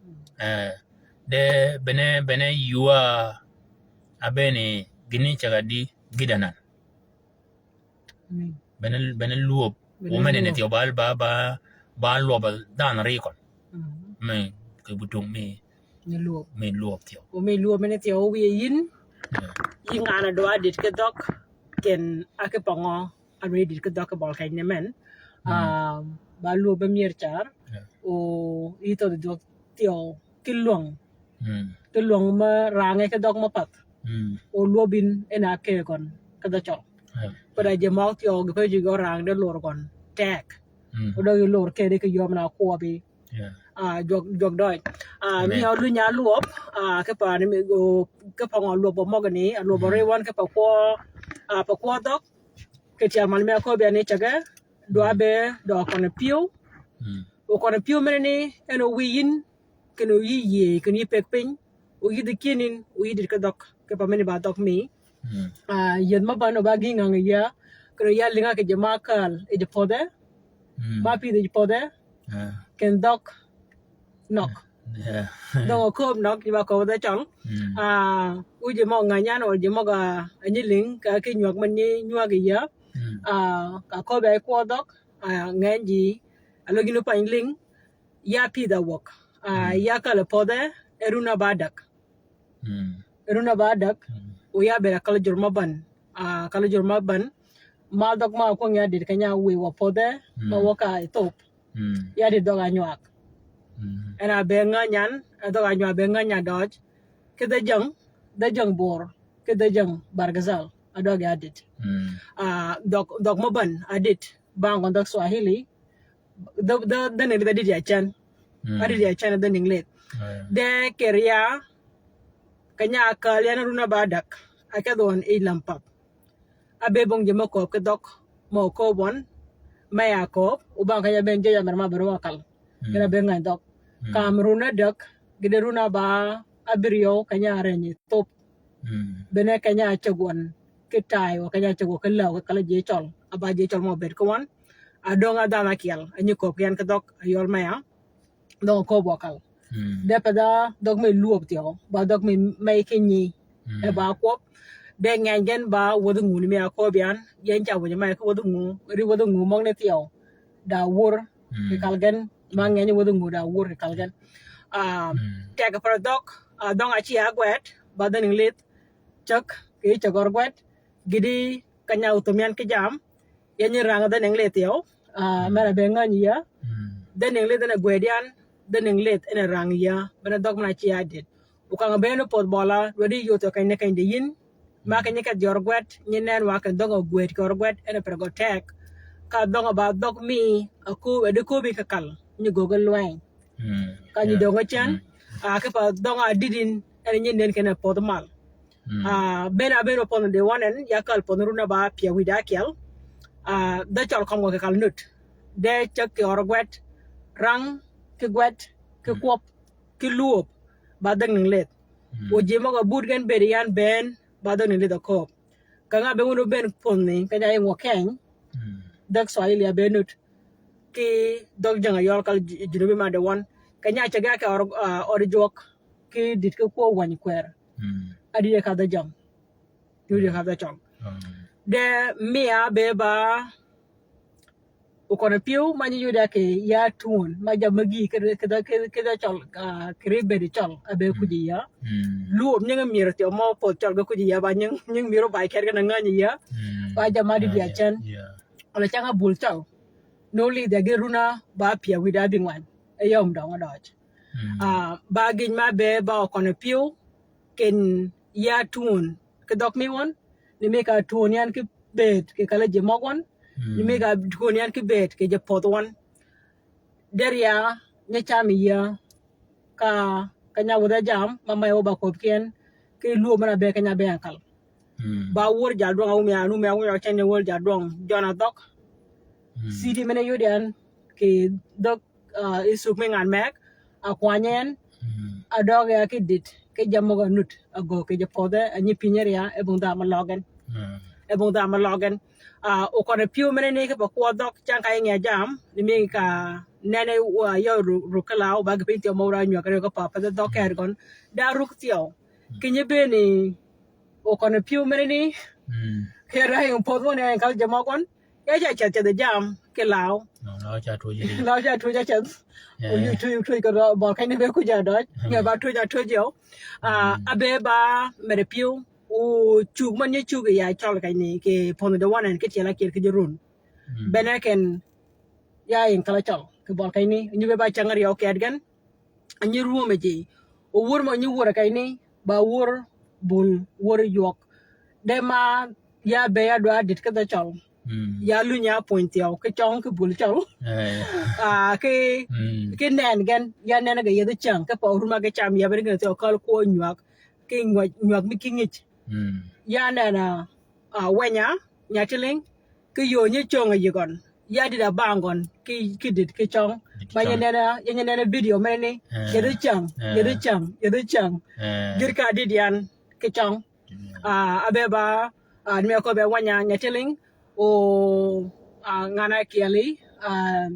Mm. Eh, de bene, bene yuu-a, a bene gïni cäg-a dï gïd anan. Mm. Bene, bene lwööb. Bene lwööb. O menani thyew ba, ba, ba, ba lwøb dhanhø ri køn. Mm. Mi, ki butung mi. Mi lwööb. Mi lwööb thyew. O mi lwööb menani thyew wiye yïn. Yeah. Yï ngan-a dwa dit ki dhøg, ken a ki pangø, a dwa dit ki dhøg ki bøl keny ni men. Mm. Ah, ba lwööb be myër car. Yeah. O yï thødhi dhøg thyew ki lwäng. Mm. Ki lwäng me rangø ki dhøg me path. Mm. O lwöb yïn en a ke gøn ki dhø Cøl. Yeah. Pwød a ji møg thyew gi pe ji gø rang de lor gøn teg. Mm. O døg yi lor kedi ki yöm na kwøbbi. Yeah. Ah, jwøk, jwøk døj. Ah, amen. Mi a luny-a lwøb, ah, ki pani mi go, ki pangø lwøb møgani, a lwøb, mm, ri wan ki pa kwø, ah, pa kwø dhøg. Ki tyal man mi a köbbi ani cege, dwa, mm, be, dø køn pyëw. Mm. O køn pyëw menani, en o wiy yïn, kinni o yï yïëy, kinni o yï peg piny, o yïdhi kinni, o yïdhi ki dhøg, ki pa meni ba dhøg mi. Mm. Ah, yïëdh me ban o ba gïngang yïa, kinni o ya lïnga ki ji ma kal, yi ji pödhe, mm, ma pïdhi ji pödhe, ah, ken dhøg, nøg. Yeah. Dhøg o kööb nøg, ji ba kööb dhø Cøl. Mm. Ah, o ji møg ngänyan, o ji møg a, a nyi lïng, ka ki nywäg men nyi nywäg yïa. Mm. Ah, ka köbbi a kwø dhøg, ah, ngäny ji, a løg yïn o pany lïng, ya pïdh a wäg. Ah, mm, ya kal pödhe, e run-a ba däg. Mm. E run-a ba däg, mm, o ya bëëd a kal jur me ban. Ah, kal jur me ban. Ma dhøg ma kwøng ya dit keny-a wiy wa pödhe, mm, ma wäg ka i thop. Mm. Ya dit dhøg a nywag. Mm. En a be ngänyan, a dhøg a nywag be ngänyan døj. Ki dhø jäng, dhø jäng bor, ki dhø jäng Bargazal, a dhøg ya dit. Mm. Ah, dhøg, dhøg me ban, a dit. Bang gøn dhøg Swahili, dhø, dhø, dhø nïng lith a dit ya cen. Mm. A dit ya cen dhø nïng lith. Ah, yeah. De kër ya, keny-a kal yan run-a ba däg, a kedh wøn yi lam path. A be bong ji me kööb ki dhøg, me o kööb wøn, me ya kööb, o bang keny-a ben jøj a mer ma be rø wa kal. Mm. Keny-a be ngäny dhøg. Mm. Kam run-a däg, gïde run-a ba, abïryew keny-a reny thop. Mm. Bene keny-a ceg wøn ki tay wa keny-a ceg wøn ki läw ki kal ji Cøl. A ba ji Cøl mø bëëd ki wøn. A döng a dhanhø ákyel. A nyi kööb ki yan ki dhøg a yøl me ya. Dhøg kööb wa kal. Mm. De pa dha dhøg mi lwöb thyew. Ba dhøg mi mey ki nyi. Mm. E ba kwøb. De ngäny gen ba wädhi ngu ni mi a kööb yan. Yen ca winy me ki wädhi ngu. Ri wädhi ngu møgani thyew. Da wur. Mm. Ki kal gen. Ma, mm, ngäny wädhi ngu da wur ki kal gen. Ah, mm, teg pa dhøg. Ah, dhøng a ci a gwed. Ba dhø nïng lith. Cäg, kì cäg gør gwed, gïdi keny-a othum yan ki jam, yan nyi rang dhø nïng lith yøw, ah, mm, men a be ngäny yïa, mm, dhø nïng lith en a gwed yan, dhø nïng lith en a rang yïa, men a dhøg men a ci a dit. O kang be ni pödh bøla, dwaddi yöth keny ni keny di yïn, ma, mm, keny ni kedh jø gør gwed, nyi nen wa keny dhøng a gwed kì gør gwed, en a per gø teg. Ka dhøng a ba dhøg mi, a kööb, a di kööbi kì kal, nyi gøggi lweny. Mm. Ka nyi, yeah, döng cen, mm, ah, ki pa dhøng a dïdïn, en nyi nen kene pödh mal. Mm. Ah, ben a ben o pödh di wøn en, ya kal pödh run-a ba pyäwïj da ákyel. Ah, dhø Cøl kømmi gø kì kal nud. De cäg kì gør gwed, rang, ki gwed, ki, mm, kwøb, ki lwöb, ba dhøg nïng lith. Mm. O ji møg-a but gen bëëd yan bënn, ba dhøg nïng lith a kööb. Ka ng'a be wun o bënn pödhni, keny-a yi ngwø keny, mm, dhøg Swahili a be nud. Ki dhøg jäng a yøl kal ji-, jinubi ma di wøn. Keny-a ceg ya kì ød, ah, ød jwøk, ki dit ki kwøb wäny kwër. Mm. A dit e ka dhø jäng. Dit e ka dhø Cøl. Mm. De mi a be ba Okøn pyëw ma nyi yudi ya kì ya tuon, ma jammì gï kì, kì, kì, kì cøl, ah, kì ribedi cøl, a be kuj ya. Lwöb nyingi myero thyew mø opodh cøl ge kuj ya, ba nying, nying myero ba ked ge na ngänyi ya. Ba jammì dï dï acen. Wala cang a bul cøl. Nolidh ya gi runa ba pyëwí da bïngwen. E yom døng odøj. Ah, ba gïn ma be ba okøn pyëw, ken ya tuon. Kì dhøg mi wøn, ni mi ka tuon yan kì bëëd, kì kala ji møg wøn, ni mi ka tuon yan kì bëëd, kì ji podh wøn. Der ya, nyi cam yi ya, ka, ka nya wudh a jam, ma may wø ba köbbi ki en, kì lwöb men a be ka nya be ankal. Ba wur jadwøng, a wumi an, wumi an, wumi an, cen ni wur jadwøng, jøn a dhøg. Cïdi men a yudi yan, kì dhøg, ah, i suk mi ngan meg, a kwany en, a døg ya kì dit, kì jammì møg a nut, a gø kì ji podhe, a nyi piny er ya, e bung dha ma løg en. E bung dha ma løg en. Ah, okøn pyëw men ni kì pa kwødh dhøg, cang ka yi nge jam, ni mi ka nene, ah, yø ru-, ruk kì law, ba gi piny thyew mø wur a nywag, kì ruk kì pa, pa dhøg ked gøn. Da ruk thyew. Kì nyi beni, okøn pyëw men ni, kì raying podh wøn ya kal ji møg wøn. Ya ca ceth ceth jam, kì law. No, law ca tuj. Law ca tuj ca ceth. O yu tuj, tuj kì rø, bøl keny ni be kuj a døj. Nge ba tuj a tuj yø. Ah, a be ba, mere pyëw, o cug men nyi cug ya cøl keny ni, kì pon de wøn en, kì tyel a kyel kì ji run. Bene ken, ya yin kala cøl, kì bøl keny ni, nyi be ba cang ryew ked gen. A nyi rwöm ji. O wur mø nyi wur keny ni, ba wur bul, wur ywøg. De ma ya be ya dwa dit kì dhø cøl. Ya luny ya pwöny thyew, kì cøng kì bul cøl. Ah, kì, kì nen gen, ya nen ge yedhi cang, kì pa ruma ge cam ya bene gen thyew kal kwø nywag, kì nywag, nywag mi kï ngïj. Ya nen a, ah, wenya, nya tiling, kì yöö nyi cöng a yï gøn. Ya dit a bang gøn, kì, kì dit kì cøng. Dit kì cøng. Ma nyi nene, nyi nene video men ni. Yedhi cang, yedhi cang, yedhi cang. Gïr ka dit yan kì cøng. Ah, a be ba, ah, ni mi a köbbi wenya nya tiling. O, ah, ngan a kyeli, ah,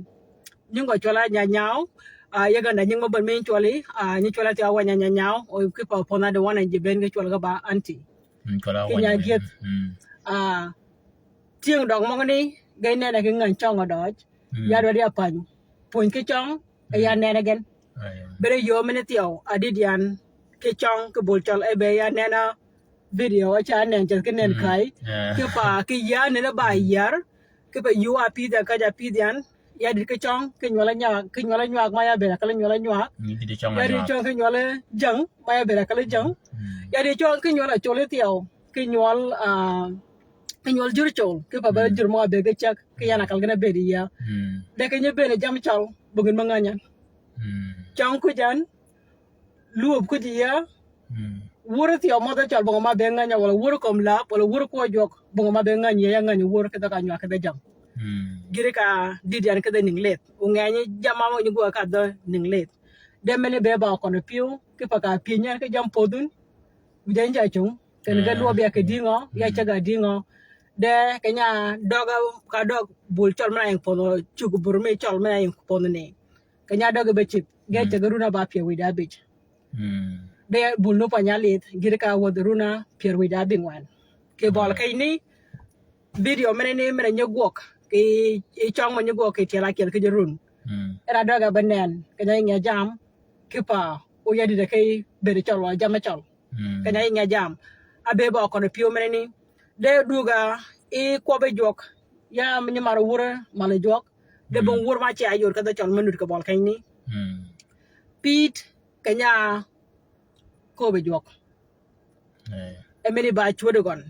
nying gø cwøl a nya nyaw. Ah, Uganda nying mø bën mi cwøli, ah, nyi cwøl a thyew wenya nya nyaw. O kì pa pon a de wøn en ji ben kì cwøl ge ba aunty. Kì nya gyëdh. Ah, tyëng døg møgø ni, ge nene kì ngäny cøng odøj. Ya dwaddi a pany. Pwöny kì cøng, e ya nene gen. Bene yöö men thyew, a dit yan, kì cøng, kì bul cøl, e be ya nene video, e ca nen ceth kì nen kay. Kì pa, kì ya nene ba yar, kì pa yuu a pïdh yan, ka ja pïdh yan, ya dit kì cøng, kì nywøl a nywag, kì nywøl a nywag, ma ya bere, kala nywøl a nywag. Ya dit cøng, kì nywøl a jang, ma ya bere, kala jang. Ya dit cøng, kì nywøl a col thyew, kì nywøl, ah, kì nywøl jur col, kì pa bere jur mø a be ge ceg, kì yan a kal gen a bedi ya. De kì nyi bene jam cøl, bugin ma ngänyan. Cøng kujan, lwöb kuj ya, wur thyew mø dhø cøl bong ma be ngänya, wala wur kömi lap, wala wur kwø jwøk, bong ma be ngänya, ya ngänya wur kì dhø ka nywag kì dhø jam. Gïr ka dit yan kì dhø ning leth. O ngänyi jam ma mø nyi gwøg ka dhø ning leth. De men ni be ba okøn pyëw, kì pa ka pyëny yan kì jam podhun. Wi jany ja cung, ken ge lwøb ya kì dïngø, ya ceg a dïngø. De, kì nya døg a, ka døg bul cøl men a ying podh, cug bur mi cøl men a ying podh ni. Kì nya døg be cïb, ge ceg runa ba pyër wïj da bïj. De bul nu pa nya lith, gïr ka wädhi runa pyër wïj da bïngwen. Kì bøl keny ni, video men ni, men nyi gwøg, kì, i cøng men nyi gwøg, kì tyel akyel kì ji run. En a døg a be nen, kì nya ying ya jam, kì pa, o ya dïde kì bedi cøl, wa jam cøl. Kì nya ying ya jam. A be ba okøn pyëw men ni, de dwög a, i kwøbbi jwøk, ya nyi mar wur, mal jwøk, de bong wur ma ce a yor ka dhø cøl me nud kì bøl keny ni. Pït, kì nya köbbi jwøk. E men ni ba cwödi gøn.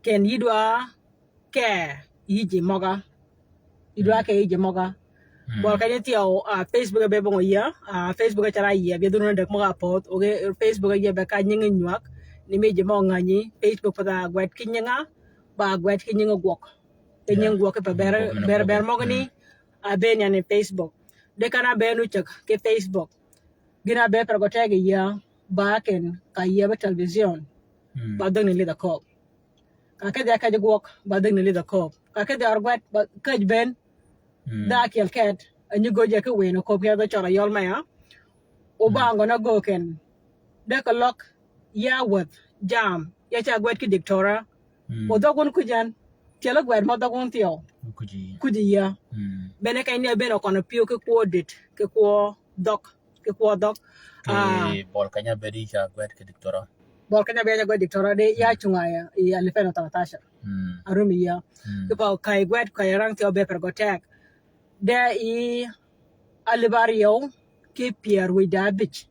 Ken yï dwa ke yï ji møga. Yï dwa ke yï ji møga. Bøl keny ni thyew, ah, Facebook be bong yie, ah, Facebook cara yie, bi dhunu dek møga poth, oge Facebook yie be ka nyingi nywag, ni mi ji mø ngänyi, Facebook pa da gwed ki nyinga, ba gwed ki nyingi gwøg. Te nying gwøg pa ber, ber, ber møgni, a ben yan Facebook. De kan a ben u ceg ki Facebook. Gïn a be per gø teg yie, ba ken, ka yie be television. Ba dhøg ni lidh a kööb. Ka kedhi a kej gwøg, ba dhëgni lidh a kööb. Ka kedhi a ør gwed, ba kej ben. Dha akyel ked, a nyi göj ya ki wïn okööb ki a dhø cøl a yøl me ya. O bang gøn a göög ken. De keløg, ya wäth, jam, ya ca gwed ki diktora. O dhøg wun kujan, tyel gwed mø dhøg wun thyew. Kuji. Kuji ya. Mm. Bene keny ni abene okøn pyëw ki kwø dit, ki kwø dhøg, ki kwø dhøg. Ki ah, bøl keny abedi ca gwed ki diktora. Bøl keny abedi ca gwed diktora de ya mm, cunga ya, i alifen u thalathashar. Mm. Arum ya. Mm. Ki pa kay gwed kay rang thyew be per go teg. De i alib aryew ki pyër wïj da abic.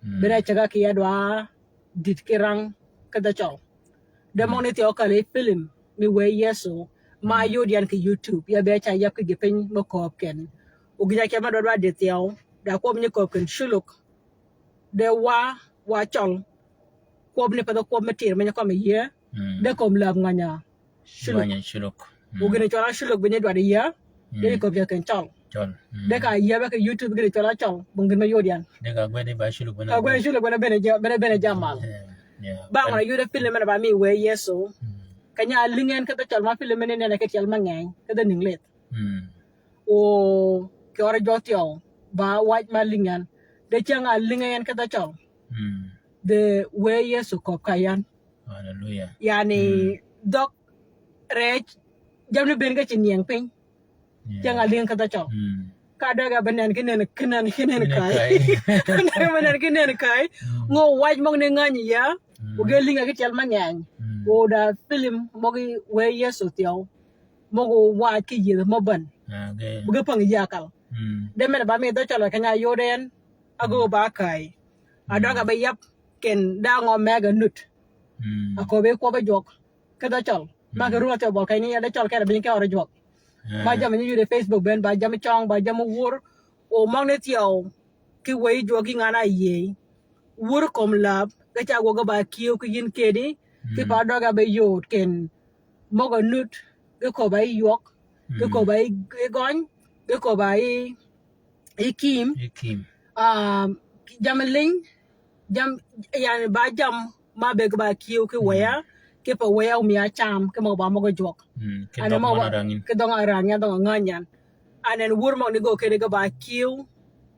Mm. Bene cega ki ya dwa dit ki rang ki dhø cøl. De mm, møgø ni thyew kali film mi wë Yëso ma mm, yod yan ki YouTube, ya be ca yab ki gi piny mø kööb ken. O gïn-a ke ma dwa dwa dit thyew, da kwøb nyi kööb ken culuk. De wa, wa cøl. Kwøb ni pa dhø kwøb mi tir me nyi kømmi yie. Mm. De kömi läb ngänya culuk. Ngänya culuk. Mm. O gïn-a cwøl a culuk bi nyi dwaddi yie. Mm. De kömi ken cøl. Cøl. Mm. De ka yie be ki YouTube gïn-a cwøl a cøl. Bong gïn me yod yan. De ka gwed ni ba culuk bene. Ka gwed ni culuk bene bene ja-, bene, bene jamal. Yeah. Yeah. Ba ngøn a yode film mene ba mi wë Yëso. Mm. Keny-a lïngi en ki dhø cøl ma film mene nene ki tyel mangeny. Ki dhø nïng lith. Mm. O ki ørø jwøk thyew. Ba wac ma lïngi en. De ceng-a lïngi en ki dhø cøl. Mm. De wë Yëso kööb ka yan. Hallelujah. Yani, mm, dhøg rëc, jamni ben ka ci nieng piny. Yeah. Ceng-a lïngi ki dhø cøl. Mm. Ka døg-a be nen ki nen, ki nen, ki nen kay. Ki nen kay. Døg-a be nen ki nen kay. Mm. Ngø wac møgø ni ngänyi ya. Mm. O ge lïngi ki tyel mangeny. Mm. O da film møgø wë Yëso thyew. Møgø wac ki yïëdh mø bän. Ah, ge. Ge päng yï akal. Mm. De men ba mi dhø cøl keny-a yod en. Agöggi mm, ba kay. A døg-a mm, be yab ken da ngø meg a nut. Mm. A köbbi kwøbbi jwøk. Ki dhø cøl. Ma ki mm, ruäth thyew bøl keny ni ya dhø cøl kene biny ki ørø jwøk. Ah. Ba jammì nyi yudi Facebook ben, ba jammì cøng, ba jammì wur. O møgø ni thyew ki wëyi jwøk yi ngan-a yïëy. Wur kömi läb, ge ca gwøg ge ba kiew ki yïn kedi, ki mm, pa døg-a be yod ken møg-a nut, ge köbba yi ywøg, ge mm, köbba yi, yi gøny, ge köbba yi, yi kim. Yi kim. Um, jammì lïny, jam-, yani ba jammì ma be ge ba kiew ki mm, wëya, ki pa wëya omiya cam, ki møg-a ba møg-a jwøk. Mm, ki dhøng-a rang yin. Ki dhøng-a rang yin, dhøng-a ngänyi yin. Anen wur møgø ni gø kedi ge ba kiew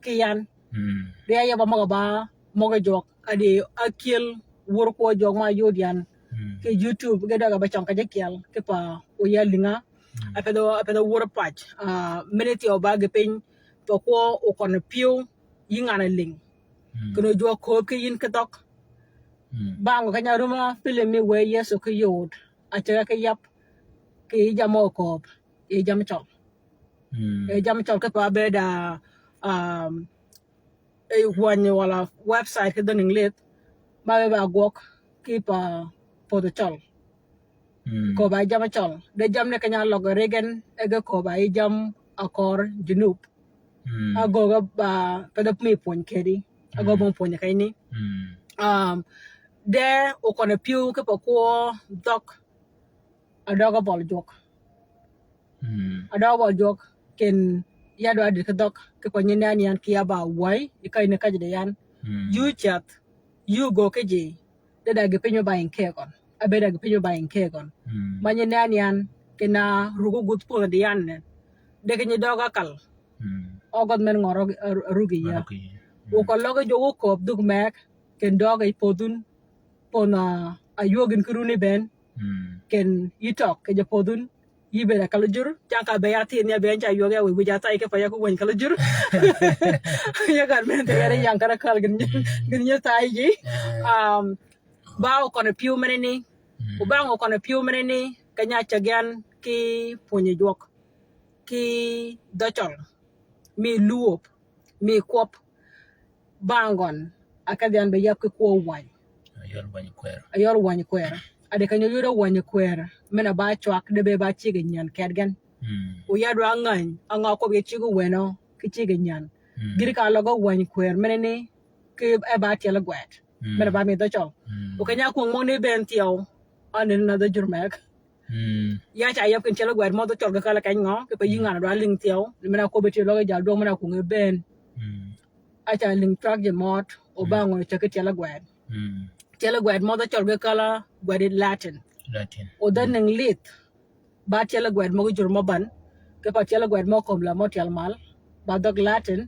ki yan. Mm. De ya yab-a møg-a ba møg-a jwøk. Adi a kyel wur kwø jwøk ma yod yan. Mm. Ki YouTube ge døg-a be cøng ka ji kyel. Ki pa o ya lïnga. Mm. A pedho, a pedho wur pac. Ah, mini thyew ba gi piny. Pa kwø o køn pyëw. Yi ngan-a lïng. Mm. Ken o jwøk kööb ki yïn ki dhøg. Mm. Bang keny-a rum-a film mi wë Yëso ki yod. A ceg-a ki yab. Ki yi jammì mø kööb. Yi jammì cøl. Mm. Yi jammì cøl ki pa bëëd a, um, e wänyi walà website ki dhøn English. Ma be ba gwøg ki pa pödhi cøl. Mm. Köbba yi jammì cøl. De jammì ni keny-a løg rig en, e ge köbba yi jammì akør Junub. Mm. Agöggi ba, pe dhø mi pwöny kedi. Agöggi mm, bong pwöny keny ni. Mm. Um, de o køn pyëw ki pa kwø dhøg. A døg-a bøl jwøk. Mm. A døg-a bøl jwøk, ken ya dwa dit ki dhøg, ki pa nyi nen yan ki ya ba wai, yi kany ni kajji di yan. Mm. Yu cath, yu gø ki ji, de da gi piny mi ba yin ke gøn. A be da gi piny mi ba yin ke gøn. Mm. Ma nyi nen yan, kena rugu gudh pödhi di yan nen. De ki nyi døg-a kal. Mm. Ogødh men ngø rug-, a-, a-, rugi ya. Rugi ya. Mm. O ka løg jwøk o kööb dhug meg, ken døg-a yi pödhun, pödh-a, a ywög gïn ki runi bënn, mm, ken yi tøg, kì jø pödhun, yi bëëd a kal jur, cang ka bëëy a thidh ni a bënn ca ywög ya wïj, wïj a thay ki pa ya ku wëny kal jur. Ya kan men te yare yang kara kal gïn, mm, gïn nyi thayji. Eh. Um, ba o køn pyëw meneni, mm, o bang o køn pyëw meneni, keny-a ceg yan ki pwönyi jwøk, ki dhø cøl, mi luwöb, mi kwøb, bang gøn, a kedhi yan be yab ki kwø wänyi. A yod wänyi kwër. A yod wänyi kwër. A di keny-a yod wänyi kwër, men-a ba cwag, de be ba ceg yi nyän kedgen. Mm. O ya dwa ngäny, a ngø kwøb yi ceg owänø, ki ceg yi nyän. Mm. Gïti ka løg wänyi kwër, meneni, ki e ba tyel gwed. Mm. Men-a ba mi dhø cøl. Mm. O keny-a kwöng møgni bënn thyew, a nenni na dhø jur meg. Mm. Ya ca yab kin tyel gwed mø dhø cøl ge kal-a keny ngø, ki pa yi, mm, ngan-a dwa lïng thyew, ni men-a kwøb yi tyel løg jal dwøng men-a kwøng bënn. Mm. A ca lïng cwag ji møt, o, mm, ba ngø ceg ki tyel gwed. Mm. Tyel gwed mø dhø cøl ge kal-a gwed yi Latin. Latin. O dhø, mm, English, ba tyel gwed mø ki jur mø bän, ki pa tyel gwed mø kömi la mø tyel mal, ba dhøg Latin,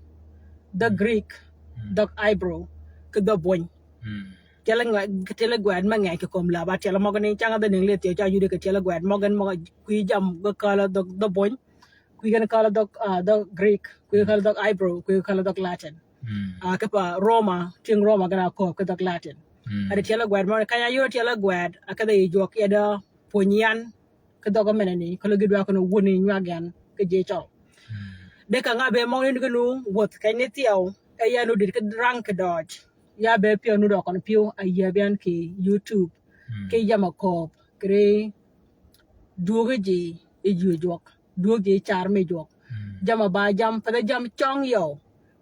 dhøg, mm, Greek, mm, dhøg Hebrew, ki dhø bwöny. Mm. Tyel ngwe-, tyel gwed me ngeny ki kom lab, a tyel møgø ni cang dhø English thyew ca yudi ki tyel gwed møgø ni møgø kwi jam ge kal dhøg, dhøg bony, kwi gen kal dhøg, ah, dhøg Greek, kwi kal dhøg Hebrew, kwi kal dhøg Latin. Mm. Ah, kipe Roma, tyëng Roma gen a kööb ki dhøg Latin. Mm. A di tyel gwed møgø ni, kany-a yudi tyel gwed, a kedhi yi jwøk ya da pwönyi yan, ki dhøg mene ni, keløg gï dwa kinni wun ni nywag yan ki ji cøl. Mm. De ka nga be møgø ni gïn wu wuth keny ni thyew, e yan wu dït ki rang ki døøj. Ya be pyëw nu døøj koni pyëw a yie byan ki YouTube. Mm. Ki jam a kööb, kiri dwögi ji yi jwøk. Dwögi ji car mi jwøk. Mm. Jam a ba jam, pa da jam cøng yøw.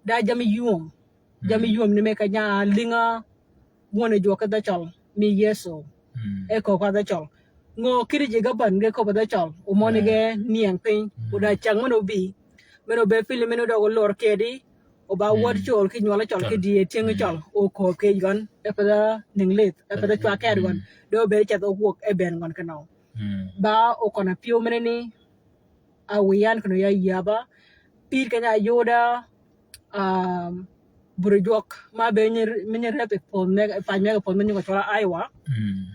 Da jam yum. Jami yum ni me ka nya lïnga wun jwøk ki dhø cøl mi Yëso. Mm. E kööb ka dhø cøl. Ngø kiri ji ge bän ge kööb dhø cøl. O møni ge nieng piny. Mm. O da cäng men o bï. Men o be film men o døg o lor kedi. O ba wød cøl ki nywøl cøl ki die tyëng cøl. O kööb ki gøn. E pe dhø English. E pe dhø cwa ked gøn. De o be ceth o gwøg e ben gøn ki nøw. Mm. Ba o kona pyëw mene ni. A wiyan kino ya yaba. Pïr keny-a yuda, um, bur jwøk ma be nyi, mi nyi rep i pon me, pany me pon me nyi ko cwøl Iowa. Mm.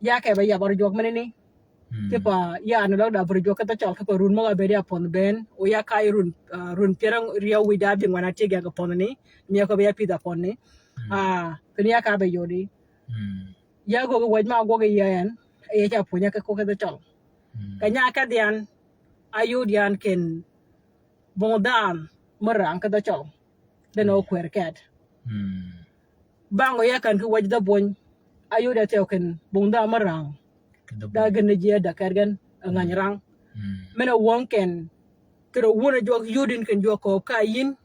Ya ke be yaba bur jwøk mene ni. Mm. Kipa ya ni løg da bur jwøk ki dhø cøl kipa run møg-a bedi a pon ben. O ya ka yi run, ah, run pyär aryew wïj da bïngwen a tye gen ki pon ni. Mi ya ko be ya pïdh a pon ni. Mm. Ah, kini ya ka be yodi. Mm. Ya gwøg waj ma gwøg yi en, e ca pwönya ki kwøb ki dhø cøl. Mm. Ka nya ka dhyan, a yud yan ken bong dhanhø me rang ki dhø cøl. Den o kwer ked. Mm. Bang o ya kan ki waj dhø bony, a yud ya thyew ken bong dhanhø me rang. Ki dhø bony. Da gin ni ji a da ked gen, a ngany rang. Mm. Men a wøng ken, kiro wun a jwøk yud in ken jwøk ko ka yin.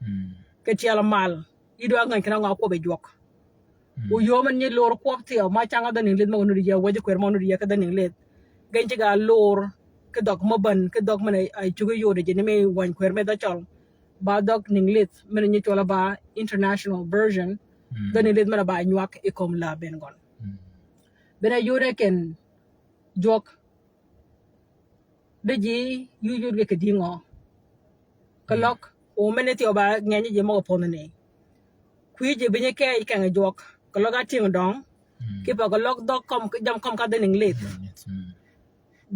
Mm. Ki tyel mal. Yi dwa ngany kena ngø a kwøb yi jwøk. Mm. O yöö men nyi lor kwøb thyew, ma cang a dhø English møg-a nuti ya, waj kwer møg-a nuti ya ki dhø English. Gen ci ga lor, ki dhøg mø bän, ki dhøg men a, a cugi yodi ji ni mi wany kwer me dhø cøl. Ba dhøg English, men nyi cwøl a ba international version. Mm. Dhø English men a ba nywag i kom la ben gøn. Mm. Ben a yode ken jwøk. Di ji yuyud ge kì dïngø. Keløg, mm, o mene thyew ba ngenyi ji møg-a pödhni. Kwi ji bïnyi ke yi keng jwøk. Keløg a tyëng døng. Mm. Kipa keløg dhøg køm, jam køm ka dhøn English. Mm.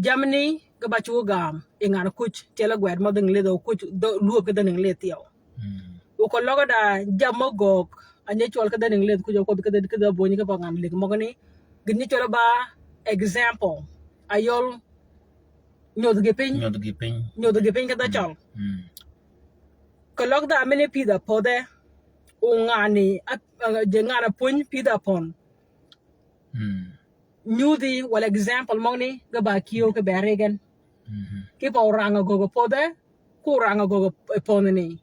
Jamni ge ba cuggi gam, yi ngan kuc, tyel gwed mø dhøn English, o kuc, dhø, lwöb ki dhøn English thyew. Mm. O keløg da jam mø göög, a nyi cwøl ki dhøn English, kuc o kwøb ki dhø, ki dhø bony kipa ngan lig møgani. Gin nyi cwøl ba example, a yøl Nyodh gi piny. Nyodh gi piny. Nyodh gi piny ki dhø cøl. Mm. Keløg dha mini pïdh a pödhe, o ngani, a, a, je ngani pwöny pïdh a pon. Mm. Nyudhi, wala example møgni, ge ba kiew ki beri gen. Mhm. Kipa orang a göggi pödhe, ku orang a göggi pödhni.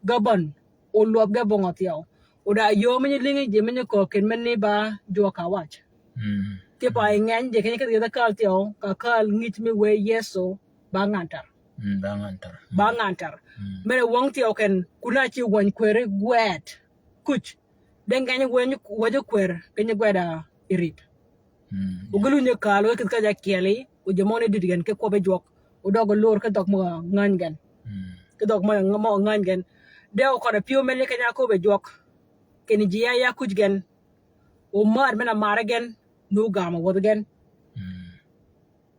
Ge bän. O lwøb ge bong-a thyew. O da yöö mi nyi lïngi ji mi nyi kööb ken men ni ba jwøk ka wac. Mm. Kipa yi ngeny ji kenyi ki dhie dhø kal thyew, ka kal ngïj mi wë Yëso ba ngan tär. Mm, ba ngan tär. Mm. Ba ngan tär. Mm. Men a wøng thyew ken, kuna ci wany kweri gwed. Kuc. De ngeny weny, waj kwer, kenyi gwed a yi rip. Mm. O gi lunyi kal, o kïdhi ka ja kyeli, o ji møgni dït gen ki kwøbbi jwøk, o døg o lor ki dhøg mø ngäny gen. Mm. Ki dhøg mø, mø ngäny gen. De o køn a pyëw men ni keny-a köbbi jwøk, kinni ji ya ya kuc gen, o mar men-a mar gen, nu gam a wødhi gen. Mm.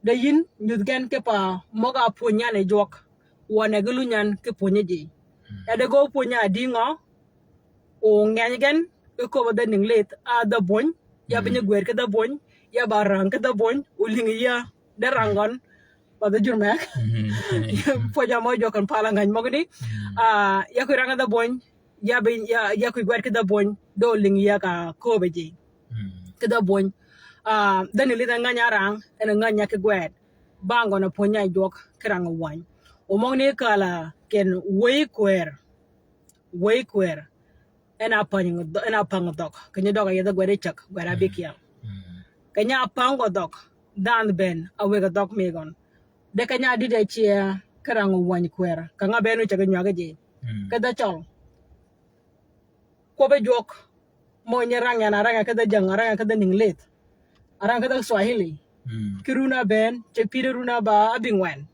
De yïn nyudh gen kipa møg-a pwönyi yan yi jwøk, wøn e gi lunyi yan ki pwönyi ji. Mm. Ya de gø pwönyi a dïngø, o ngeny gen, ki köbbi dhøn English, a dhø bony, ya bïnyi gwed ki dhø bony, ya ba rang ki dhø bony, o lïngi ya, de rang gøn, ba dhø jur meg. Mm. Pwöja mø jwøk kan pala ngany møgni. Mm. Ah, ya ki rang ki dhø bony, ya bi, ya, ya ki gwed ki dhø bony, de o lïngi ya ka köbbi ji. Mm. Ki dhø bony. Ah, dhøn English a ngany a rang, en a ngany ya ki gwed. Bang gøn a pwönyi yan yi jwøk, ki rang wany. O møgni kal-a ken wëy kwer. Wëy kwer. En a pang, en a pang dhøg. Kenyi døg a yedhe gwed yi cäg, gwed a bïkyel. Mm. Kenyi a pang dhøg. Dhanhø ben, a wëggi dhøg mi gøn. De kenyi a dïd a cie, ki rang wany kwer. Ka nga ben o cäg nywag ji. Mm. Ki dhø cøl. Kwøbbi jwøk, mø nyi rang yan a rang ki dhø jäng, a rang ki dhø English. A rang ki dhø Swahili. Mm. Ki run a ben, ce pïr run a ba, a bïngwen.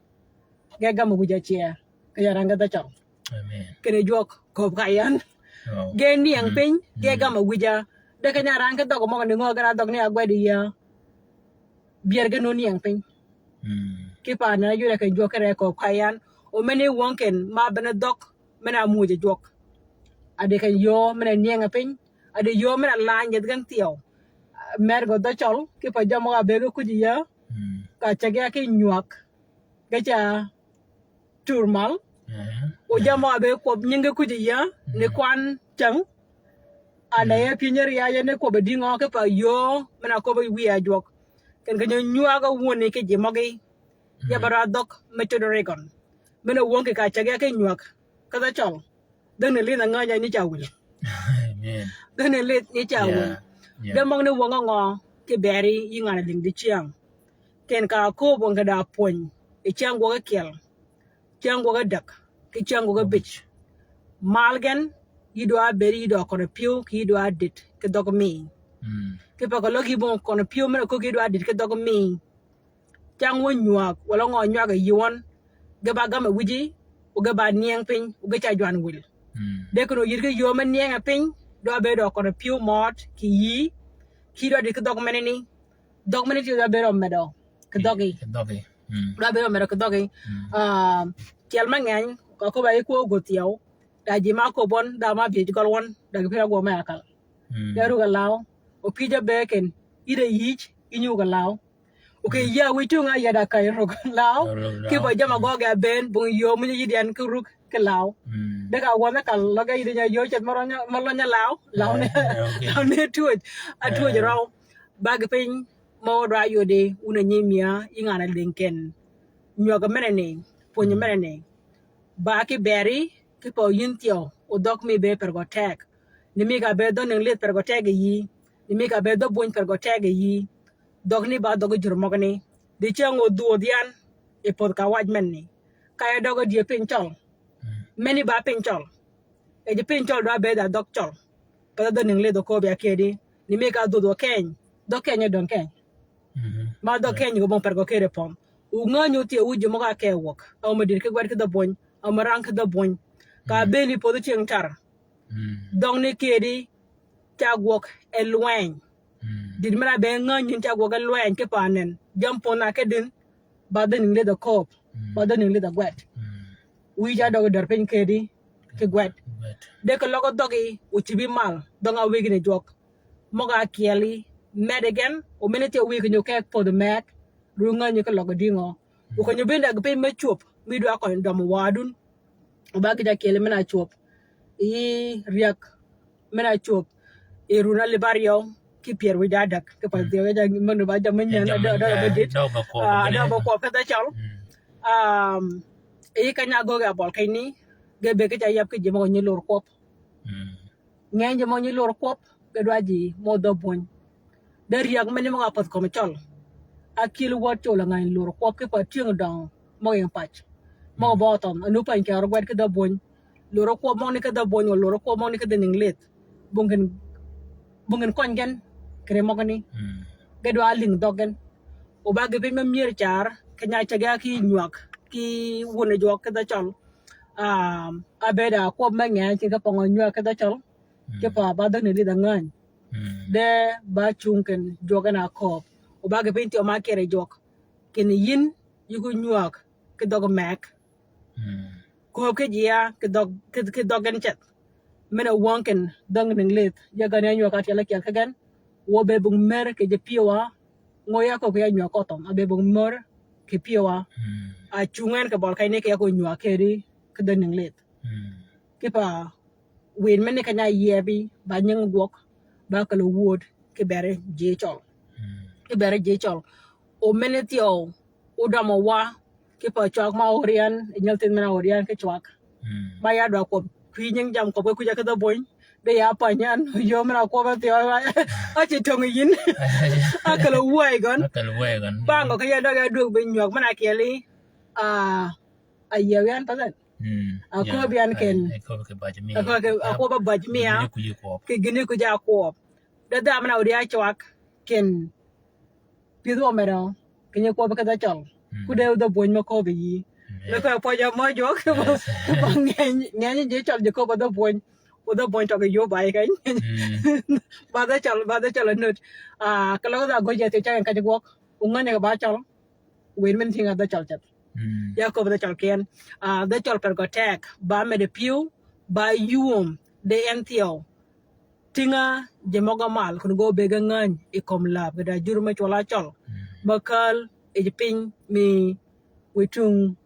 Ge gam wïj a cie, ki ya rang ki dhø cøl. Amen. Kinni jwøk, köbbi ka yan. Oh. Ge nieng piny, ge gam wïj a, De keny-a rang ki dhøg møgø ni ngø gen a dhøg ni agwed yi ya. Byër gen nu nieng piny. Mm. Ki pa ni yud a ken jwøk ki reko kayan. O meni wøng ken ma bene dhøg. Mena muj jwøk. A de ken yo mena nieng piny. A de yo mena lany gen thyew. Mer gø dhø cøl. Ki pa jam møgø a be ge kuj yi ya. Mm. Ka ceg ya ki nywag. Ge ca tur mal. Eh. O jam møgø a be kwøb nyinge kuj yi ya. Mm. Ni kwan ceng. Anda ye piny riaye ni kwøb dingø ki pa yo, mena kwøb wi a jwøk. Ken ke nyo nywag a wuni ki ji møgi. Ya bara dhøg me cud rigon. Mena wøng ki ka ceg ya ki nywag. Ka dhø cøl. Dhøn ni lith a nganya ni ca wil. Amen. Dhøn ni lith ni ca wil. Yeah. Yeah. De møg ni wøng ngø ki beri yi ngan a ling di cyang. Ken ka ko wøng ke da pwony. I cyang gwøg kyel. Cyäng gwøg adäg, ki cyäng gwøg abic. Mal gen, yï dwa bed yï dø kön pyëw, ki yï dwa dit, ki dhøg mi. Mm. Ki pekø løg yï bong kön pyëw, men a köggi yï dwa dit, ki dhøg mi. Cyäng wø nywag, walà ngø nywag yi wøn, ge ba gam a wïji, o ge ba nieng piny, o ge ca jwan wil. Mm. De kön o yïr ki yöö me nieng piny, dwa bed dø kön pyëw møt, ki yï, ki yï dwa dit ki dhøg meneni, Dhøg mene tye dwa bedo medø kì dhøggi. Kì dhøggi. Mm. Dwa bedo medø kì dhøggi. Mm. Ah, tyel mangeny, ka koba yi kwo go thyew. Da ji ma kobon, da ma bi gol won, da gi pira gwo me akal. Mm. Ya ruga law. O pija beken, ide yij, inyu ga law. Okay, ya wi tunga ya da kai rug law. Rug law. Ki ba jama go ga ben, bung yo mun yi dian ki rug ki law. Mm. De ka won kal lo ga yi dian yo chet maro nya, maro nya law. Law ne. Eh, okay. Law ne tuoj. A tuoj raw. Bag piny, ma wadwa yode, wun a nyimia, yi ngan a ling ken. Nywag mene ni, pwony mene ni. Ba ki beri, ki pa yïn thyew, o dhøg mi be pergo tek. Ni mi ka be dhø ning lith pergo tek yi. Ni mi ka be dhø buny pergo tek yi. Dhøg ni ba dhøg jur møg ni. Di cyäng o dhuodh yan, i podh ka wac men ni. Ka ya døg a die piny cøl. Mm. Meni ba piny cøl. E ji piny cøl dwa be da dhøg cøl. Ka dhø ning lith o kob ya kedi. Ni mi ka dhudh o keny. Dhø keny e dong keny. Mhm. Ma dhø keny go bong pergo kedi pon. U nganyu thye u ji møg a ke wøg. Au me dir ki gwed ki dhø buny. Au me rang ki dhø buny. Ka beni podh tyeng tar. Mm. Dhøg ni kedi ca gwøg e lweny. Mm. Dit mena be nganyin ca gwøg e lweny ki panen. Jam pon a kedin. Ba dhø ning lith o kob. Mm. Ba dhø ning lith o gwed. Mm. Wi ca døg der piny kedi. Ki gwed. Gwed. De ki løg dhøggi, o cibi mal. Dhøng a wigi ni jwøk. Møg a kyeli, med gen, o mene tye wigi nyo kek podh meg, ru nganyi ki løg dingø. Mm. O ka nyo bende gi piny me cwöb, mi dwa kony døm wadun. O ba gi ja kyeli mena cwöb. I riak mena cwöb. I run a libar yøw, ki pyer wi ja dak, ki pa dhyew ja menu ba ja menyen, da, da, ba dit. Da ba kwøb, ah, da ba kwøb, ka da chal. Mm. Um, i kanya goge abol kany ni, ge be ki ja yab ki ji møg nyi lur kwøb. Mm. Ngeny ji mø nyi lur kwøb, ge dwa ji mø dhø buny. De riäg meni mø ga pädh kömi cøl. A kyel wäd col a ngany lur kwøb ki pa tyëng døng mø gïng pac. Mø ga bø thøm, anu pany kero gwed ki dhø buny. Lur kwøb mø ni ki dhø buny, lur kwøb mø ni ki dhø ning lith. Bung gïn, bung gïn kony gen, kere mø gini. Mm. Ge dwa ling dhøg gen. O ba gi piny me myër car, kenya ceg ya ki nywag, ki wun jwøk ki dhø cøl. Um, a beda kwøb me ngeny, ki ka pøngø nywag ki dhø cøl. Mm. Ki pa ba dhøg ni lidh angäny. Mm. De ba cung ken jwøk en a kööb. O ba gi piny thyew ma kere jwøk. Ken yin, yi ku nywag, ki dhøg meg. Mm. Kööb ki jia, ki dhøg, ki, ki dhøg en ceth. Men a wang ken, dhøg ning lith. Ya gani a nywag a tyel a kyel ki gen. Wø be bung mer ki ji pyewa. Ngø ya kööb ki ya nywag köthøm. A be bung mer ki pyewa. Mm. A cung en ki bøl kany ni ki ya ku nywag kedi, ki dhøg ning lith. Mm. Ki pa wïn meni keny-a yiebi, ba nying gwøg, ba kelø wod, ki beri ji cøl. Mm. Ki beri ji cøl. O meni thyew, o dømø wa, ki pa cwag ma oryan, nyelthin mena oryan ki cwag. Mm. Ba ya dwa kwøb, kwi nying jam kwøb ki kuja ki dhø buny, de ya pa nyan, yo mena kwøb thyew, a ci tong yin. A kelø wuoy gøn. A kelø wuoy gøn. Ba ngø ki ya dwa ya dwøg bi nywag mena kyeli, a, a yiew yan pa gøn. Mm, a yeah, kööb yan ken. A, a kööb ki baj mi. A kööb ki, a kööb a baj mi, a. Gini kuji kwøb. Ki gini kuji a kwøb. De dha mena odi a cwak ken. Pidh wø mena. Keny-a kwøb ki dhø cøl. Mm. Ku de dhø buny me kööb yi. Mm, yeah. De kööb pwøj a mø jwøk. Yes. Ngeny, ngeny ji cøl ji kööb dhø buny. Odhø bøny tøg yöö ba yi keny. Mm. Ba dhø cøl, ba dhø cøl a nöt. Ah, keløg dhø agöj ya thyew cäng keny gwøg. Ongänyi kì ba cøl. Wen men thing a dhø cøl ceth. Mm. Ya köbbi dhø cøl ken. Ah, dhø cøl per gø teg. Ba med pyëw, ba yum, de en thyew. Tïnga ji møg-a mal, kun gø be ge ngäny, yi kömi läb, ge da jur me cwøl a cøl. Mm. Me käl, yi ji piny, mi wi tung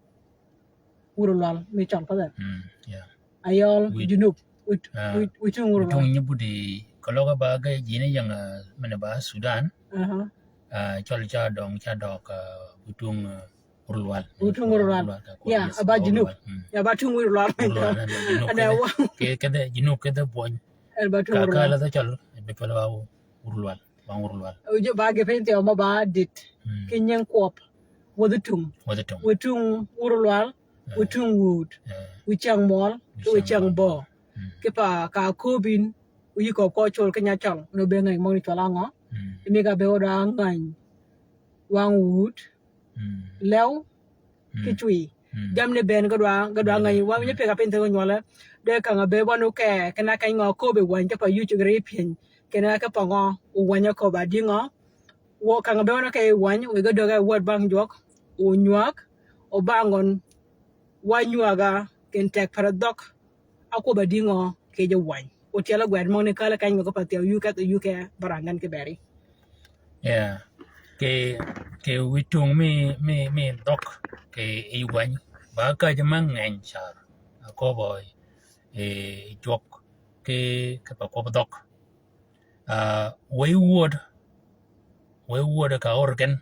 wur lwal, mi cøl pa dhø. Mm, yeah. Ayøl, wi, Junub, wi, ah, wi, wi tung wur lwal. Wi tung nyi budi, keløg ba ge jini ying, ah, men ba Sudan. Aha. Ah, cøl ca døng, ca døg, ah, wi tung, ah, Wurlwal. Wurlwal. Wurlwal, ka kwøb, yeah, yes, aba Junub. Wurlwal, mm. Ya ba tung Wurlwal. Wurlwal, na, na, Junub. Ana kedhe, wa- ke-, kedhe, Junub kedhe bwøny. En ba tung Wurlwal. Ka, ka la dhø cøl, be cwøl wa Wurlwal, wa Wurlwal. Ojo ba ge piny thyew ma ba dit. Mm. Ki nying kwøb. Wädhi tung. Wädhi tung. Wi tung Wurlwal, yeah, wi tung Wud. Yeah. Wi cäng møl, wi cäng bø. Wi cäng bø. Mm. Ki pa ka köbbi, wi köbbi ko col ki nya cøl. No be ngäny møgani cwøl a ngø. Mm. Mi ka be oda ngäny. Wang Wud. Mm. Lew, mm, ki cwi. Mm. Jamni bënn ge dwa, ge dwa, mm, ngäny, wa winyi, mm, pï ka piny thyew nywøle. De kang-a bënn wøn oke, kena keny ngø köbbi wänyi, ki pa yuci ge ri pyëny. Kena ki pa ngø, owänyi köbbi a dïngø. Wø kang-a bënn wøn oke wänyi, wi ge dögge wäd bang jwøk, onywäg, obang gøn, wa nywäg-a, ken teg per dhøg, a kwøb a dïngø kì ji wänyi. Otyel gwed møgani käl keny møg-a pa thyew yuu kedh yuu ke barangan ki beri. Yeah. Kì, kì wi tung mi, mi, mi dhøg, kì yi wänyi. Ba käjji me ngeny car. Aköbbi, eh, jwøk ki, ki pa kwøb dhøg. Ah, wëy wud, wëy wud ka or gen,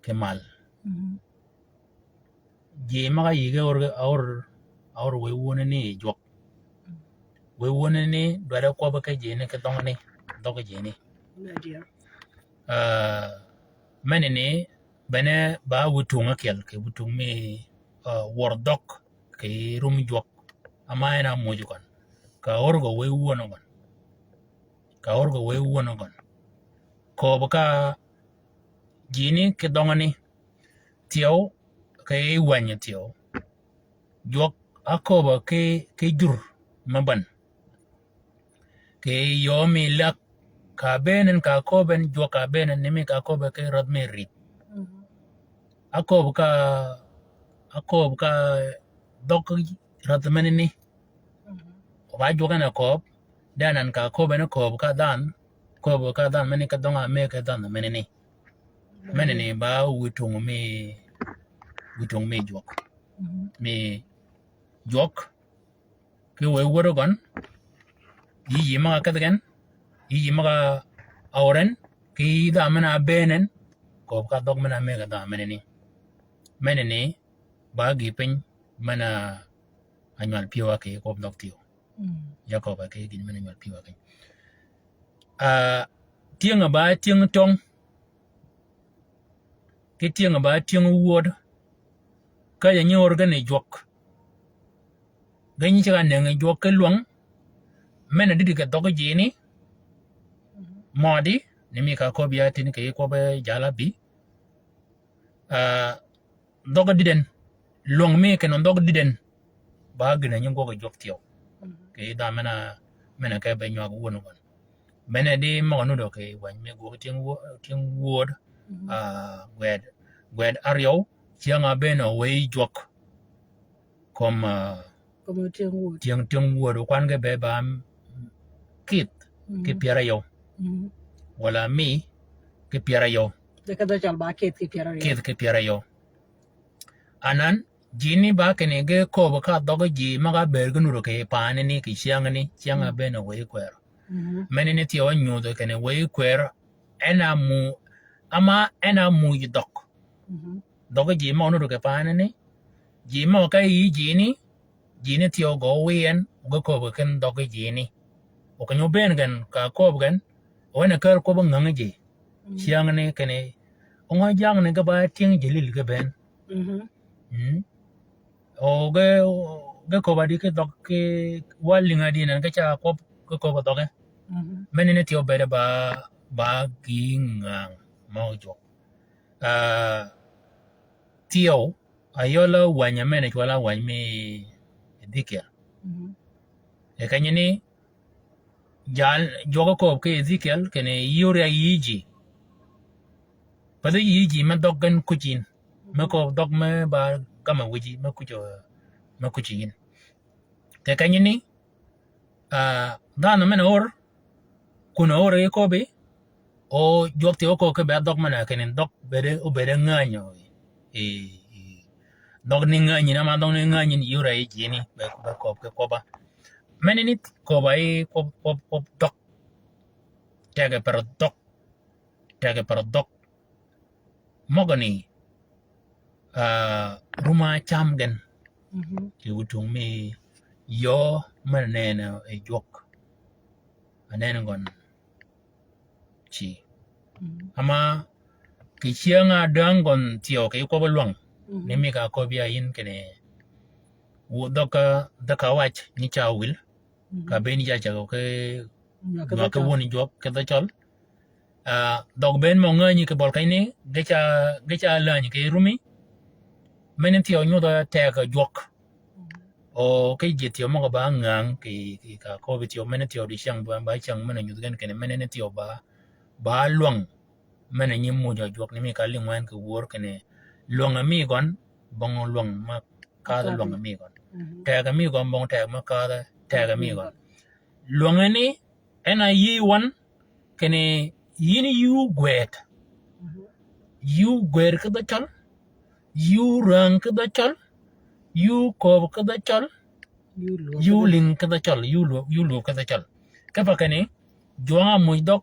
ki mal. Mhm. Ji møg-a yïge or, or, or wëy wunani jwøk. Wëy wunani dwaddi kwøbbi ki jini ki dhøngani, dhøggi jini. Adier. Ah, menani, bene ba wi tung ákyel, kì wi tung mi, ah, wør dhøg, kì rum jwøk. Ama en a muj gøn. Ka or gø wëy wun gøn. Ka or gø wëy wun gøn. Köbbi ka jini ki dhøngani. Thyew, kì wänyi thyew. Jwøk aköbbi ki, ki jur me bän. Kì yöö mi läg ka bënn en ka köbbi en jwøk ka bënn en ni mi ka köbbi ki rädh mi rit. Mhm. Aköbbi ka, aköbbi ka dhøg rädh menani. Mhm. Ba jwøk en a köbbi, de anan ka köbbi en köbbi ka dhanhø, köbbi ka dhanhø menani ki dhøng-a mëggi ki dhanhø menani. Mhm. Menani ba wi tung mi, wi tung mi jwøk. Mhm. Mi jwøk, ki wëy wur gøn, yi yï møg-a kedh gen, yi yï møg-a or en, ki dhanhø men-a bënn en, köbbi ka dhøg men-a mëggi dhanhø menani. Menani, ba gïï piny, men-a nywal pyëw-a kì kwøb dhøg thyew. Mm. Jacob a kì gïn men-a nywal pyëw-a kì. Ah, tyëng-a ba tyëng töng. Ki tyëng-a ba tyëng wud. Ka ja nyi or gen yi jwøk. Gen nyi ceg-a nëngi jwøk ki lwäng. Men-a dïdï kì dhøggi jini. Mødi, ni mi ka köbbi ya tin kì kwøbbi jal-a bï. Ah, dhøggi dïden. Lwäng mi kinni dhøggi dïden. Ba gïn-a nyi gwøg jwøk thyew. Mhm. Kì dhanhø men-a, men-a ke be nywag wun gøn. Men-a di møg-a nudd kì wänyi mi gwøg tyëng wud, tyëng wud, mhm, ah, gwed, gwed aryøw, cyäng-a bënn wëy jwøk. Kömi, ah, kömi tyëng wud. Tyëng, tyëng wud, okwan ge be ba, mm, kïdh, mhm, ki pyär aryøw. Mhm. Wala mi, ki pyär aryøw. De kedh-a cøl ba kïdh ki pyär aryøw. Kïdh ki pyär aryøw. Anan, jini ba kinni ge köbbi ka dhøggi ji møg-a bëëd ge nudd kì paani ni kì cyängani, cyäng-a, mm, bënn wëy kwër. Mhm. Menani thyew ányudhi kinni wëy kwër, en a mu-, ama en a muj dhøg. Mhm. Dhøggi ji møg-a nudd kì paani ni, ji møg-a ka yï jini, jini thyew gø wïy en, o ge köbbi ken dhøggi jini. O keny-a bënn gen, ka köbbi gen, o en a kär kwøbbi ngängi ji. Mm. Cyängani kinni, o ngø jangni ge ba tyëng ji lil ge bënn. Mhm. Mm. O ge, ge köbbi a di ki dhøg ki wa lïng-a di nen ge ca kwøb ge köbbi dhøggi. Mhm. Menani thyew bëëde ba, ba gïï ngäng mø jwøk. Ah, thyew, ayøl-a wänyi men-a cwøl-a wänyi mi Edhikiel. Mhm. Kì kenyani, jal, jwøk kööb ki Ezekiel, kinni yï oryäj yï ji. Pathi yï ji me dhøg gen kuj yïn. Me kööb dhøg me ba gam-a wïji, me kuj, me kuj yïn. Kì kenyani, ah, dhanhø men-a ór, kun-a ór yi köbbi, o jwøk thyew kööb ki be dhøg men-a kinni dhøg bëëde, obëëde ngänyø. I, i, dhøg ni ngänyin, ama dhøg ni ngänyin, yï oryäj yï ji ni, be, be kööb ki kwøbb-a. Menani kööb-a yi kwøb, kwøb, kwøb dhøg. Teg-a per dhøg. Teg-a per dhøg. Møgani, ah, rum-a cam gen. Mhm. Kì ótung mi yöö men-a nenni yi jwøk. Aneni gøn ci. Mhm. Ama kì cyäng-a däng gøn thyew kì kwøbb-a lwäng. Mhm. Ni mi ka köbbi ya yïn kinni. Wu dhøg-a, dhøg-a wac ni ca wil. Mhm. Ka bënn ja cägø ki nywag ki wöni jwøk ki dhø cøl. Ah, dhøg bënn mø ngänyi kì bøl kenyani, ge ca, ge ca läny kì rumi. Menani thyew nyudh-a teg-a jwøk. Mhm. O ki ji thyew møg-a ba ngäng kì, kì ka köbbi thyew menani thyew dicäng ba, ba cäng men-a nyudh gen kinni menani thyew ba, ba lwäng. Men-a nyi muuj-a jwøk ni mi ka lïngwen kì wör kinni lwäng-a mi gøn, bong lwäng me kadh lwäng-a mi gøn. Mhm. Teg-a mi gøn, bong teg me kadh, teg-a mi gøn. Lwäng-a ni, en a yï wøn, kinni yïn yuu gwed. Mhm. Yuu gwed ki dhø cøl, yuu räng ki dhø cøl, yuu kööb ki dhø cøl, yuu lïng ki dhø cøl, yuu lwø-, yuu lwø ki dhø cøl. Kipe kinni, jwøng-a muuj dhøg,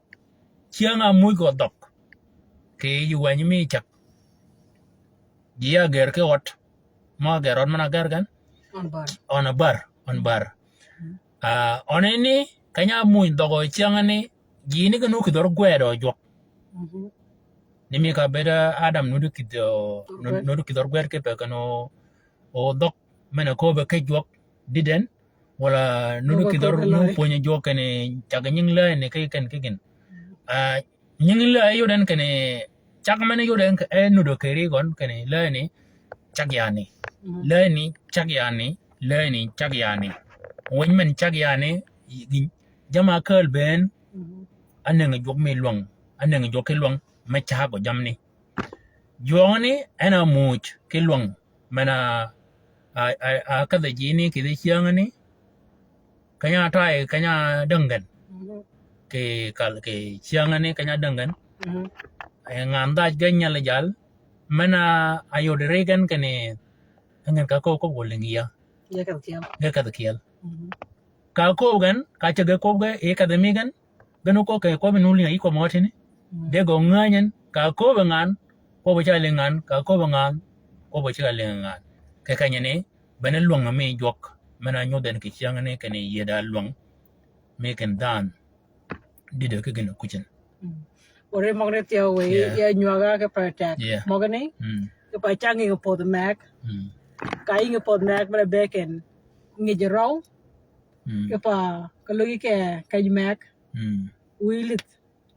cyäng-a muuj gø dhøg. Kì yij wänyi mi cäg. Ji ya gër ki ød. Mø gër ød men-a gër gen. Øn bär. Øn bär, øn bär. Mm. Ah, øneni, keny-a muuj dhøg cyängani, ji ni gen ókïdhø gwed o jwøk. Mhm. Ni mi ka bëëd Adam nuti kïdhø, nuti kïdhø gwed kipe kinni o dhøg men-a köbbe ki jwøk dïden, wala nuti kïdhø nu pwönyi jwøk kinni cag nying läyni ki ken ki gïn. Ah, nying läy yod en kinni cag men yod en e nuddø keri gøn kinni läyni cag yani. Mhm. Läyni cag yani, läyni cag yani. Winy men cag yani, gi-, jamm-a kääl bënn, mhm, anëngi jwøk mi lwäng, anëngi jwøk ki lwäng, me cagø jammani. Jwøngani en a muuj ki lwäng, men-a, a, a, a kedhi jini kidhi cyängani, keny-a tay, keny-a dänggen. Mhm. Kì kal, kì cyängani, keny-a dänggen. Mhm. E ngan dhaj ge nyal jal, men-a yod ri gen kinni, ngen ka kööb kööb wø lïngi ya. Ge kedhi kyel. Ge kedhi kyel. Mhm. Ka kööb gen, ka cäg ge kööb ge, e kedhi mi gen, gen ókööb kì kwøbbi nu lïngi yi kwøb mø tïni. Mm. De gø ngänyi en, ka kööb ngan, kwøbbi ca lïngi ngan, ka kööb ngan, kwøbbi ca lïngi ngan. Kì kenyani, bene lwäng mi jwøk, men-a nyudh en kì cyängani kinni yïëd-a lwäng, mi kin dhanhø dïdø ki gïn-a kucin. Mm. Ore møgani thyew wë, yeah, ya nywag-a ki pa teg. Yeah. Møgani, mm, ki pa cang yïngi pödhi meg. Mm. Ka yïngi pödhi meg, men-a bëëd ken ngij røw. Mm. Ki pa ka löggi ke keny meg. Mm. Wiy lïth.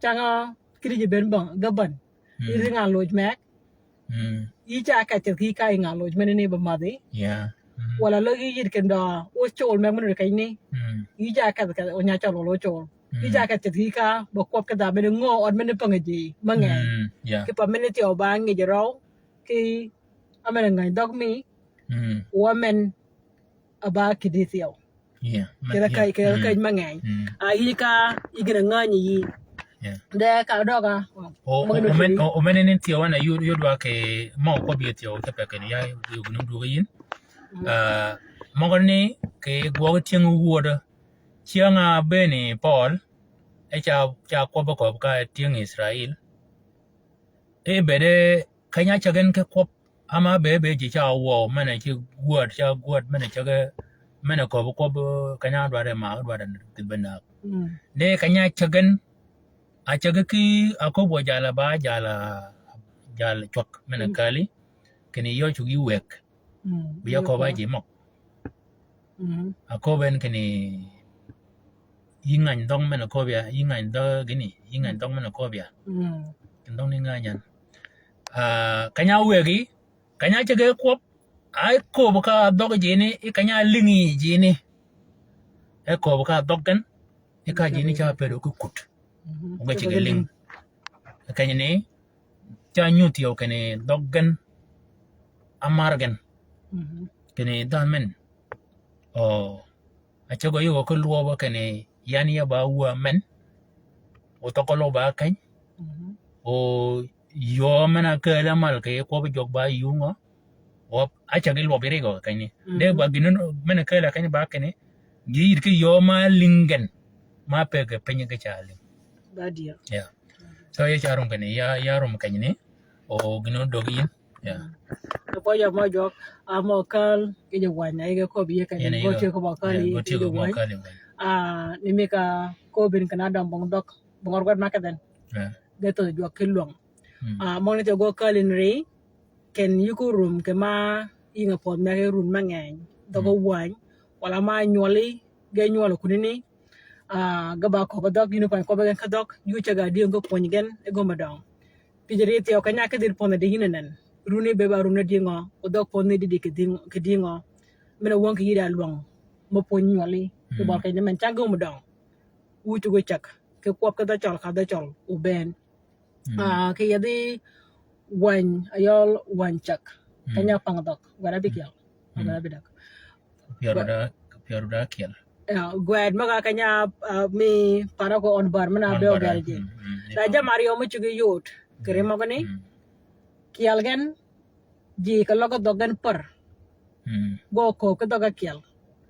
Cang-a kïdhi ji bënn bang, ge bän. Mm. Yï ri ngan loj meg. Mm. Yï ca kedh ceth ki ka yï ngan loj menani be madhi. Yeah. Mm. Wala löggi yï yïd ken dø, o col meg men-a kenyani. Mm. Yï ca kedh kedh, o nya col wala o col. Yï ca kedh ceth ki ka, be kwøb kedh-a men-a ngö ød men-a pängi ji, me ngeny. Mm, yeah. Ki pa men-a thyew ba ngij røw, ki a men-a ngäny dhøg mi, mm, wa men a ba kïdhi thyew. Yeah, men-a keny, keny me ngeny. Mm. A yï ka, yï gïn-a ngänyi yï. Yeah. De ka døg-a. O, o, o men-a, o, o menani thyew en a yod, yod wa kì mø kwøb yï thyew kipe kinni ya, yï gïn-a dwøg yïn. Mm. Ah, møgani kì gwøg tyëng wödø. Cyäng-a bënni Pøøl, e ca, ca kwøbbi köbbi ka tyëng Israil. E bëëde keny-a cäg gen ki kwøb, ama bëëd bëëd ji ca wøw, men-a ci gwäd, ca gwäd, men-a cäg, men-a köbbi kwøb, keny-a dwaddi ma, dwaddi kïdhi be näg. Mm. De keny-a cäg gen, a cäg ki, a köbbi jal-a ba, jal-a, jal cwäg, men-a, mm, kääli, kinni yø cuggi wëg. Mm, bi ya köbbi ji møg. Mm. A köbbi en kinni yï ngany dhøng men-a köbbi ya, yï ngany dhøng gïni, yï ngany dhøng men-a köbbi ya. Mm. Kindi dhøng ni ngany yan. Ah, keny-a wëggi, keny-a cäg ge kwøb, a köbbi ka dhøg jini, i keny-a lïngi jini. e kööb ka dhøg gen, e ka ji ni ca pëdø ki kut. Mhm. Oge ceg ling. Kenyi ni, ca nyuth yøw kinni dhøg gen, amar gen. Mhm. Kinni dhanhø men. O, a ceg yï wø ki lwøbø kinni yan ya ba wua men. O thøg keløg ba keny. Mhm. O yöö men a kääl amal kì kwøbbi jwøk ba yï wungø. Wø a ceg lwøb yï rigø kenyi ni. Mhm. De ba gïn men a kääl a keny ba kinni. Gï yïd ki yöö ma ling gen. Ma pëgge piny ki ca ling. Ba dier. Yeah. So ya ca rum kenyi, ya, ya rum kenyi ni. O gïn odøg yïn. Yeah. Mm. Ka pwøj ya mø jwøk, a mø kääl, ki ji wany, a yï ge köbbi yï kenyi, go tyëg mø kääl, yeah, go tyëg mø kääl yï wany. Ah, ni mi ka köbbi ni kinni døng bong dhøg, bong rwet ma kedhen. Yeah. Ge thödhi jwøk ki lwøng. Mm. Ah, møgani tye gø kääl in ri, ken yï ko rum kì ma yïnge pödh mege run me ngeny. Dhøg owany, wala ma nywøli, ge nywøl kunini, ah, ge ba köbbe dhøg, yïn kwany köbbe gen ki dhøg, yï ceg a dyëng ki pwöny gen, e gøm a døng. Pï ji ri thyew keny-a ki dhil pödhe di yïn nen. Runi be ba run ne dyëngø, o dhøg pödhni di di kì dhyng-, kì dyëngø. Men a wøng kì yï da lwøng, me pwöny nywøli, kì bøl keny-a men cang gøm a døng. Wu cuggi ceg, kì kwøb ki dhø cøl ka dhø cøl, o bënn. Mm. Ah, kì yethi wany, ayøl wany ceg. Mm. Keny-a pang dhøg, gwed abïkyel. Mm. Gwed abïdäg. Pyär da, pyär da ákyel. Ya, gwed møg-a keny-a, ah, mi para ko on bar men-a be ogel ji. Mm, mm, da jam aryø mø cuggi yod. Kì ri møgani. Mm. Kyel gen, ji ka løg dhøg gen pär. Mm. Gø kööb ki dhøg ákyel.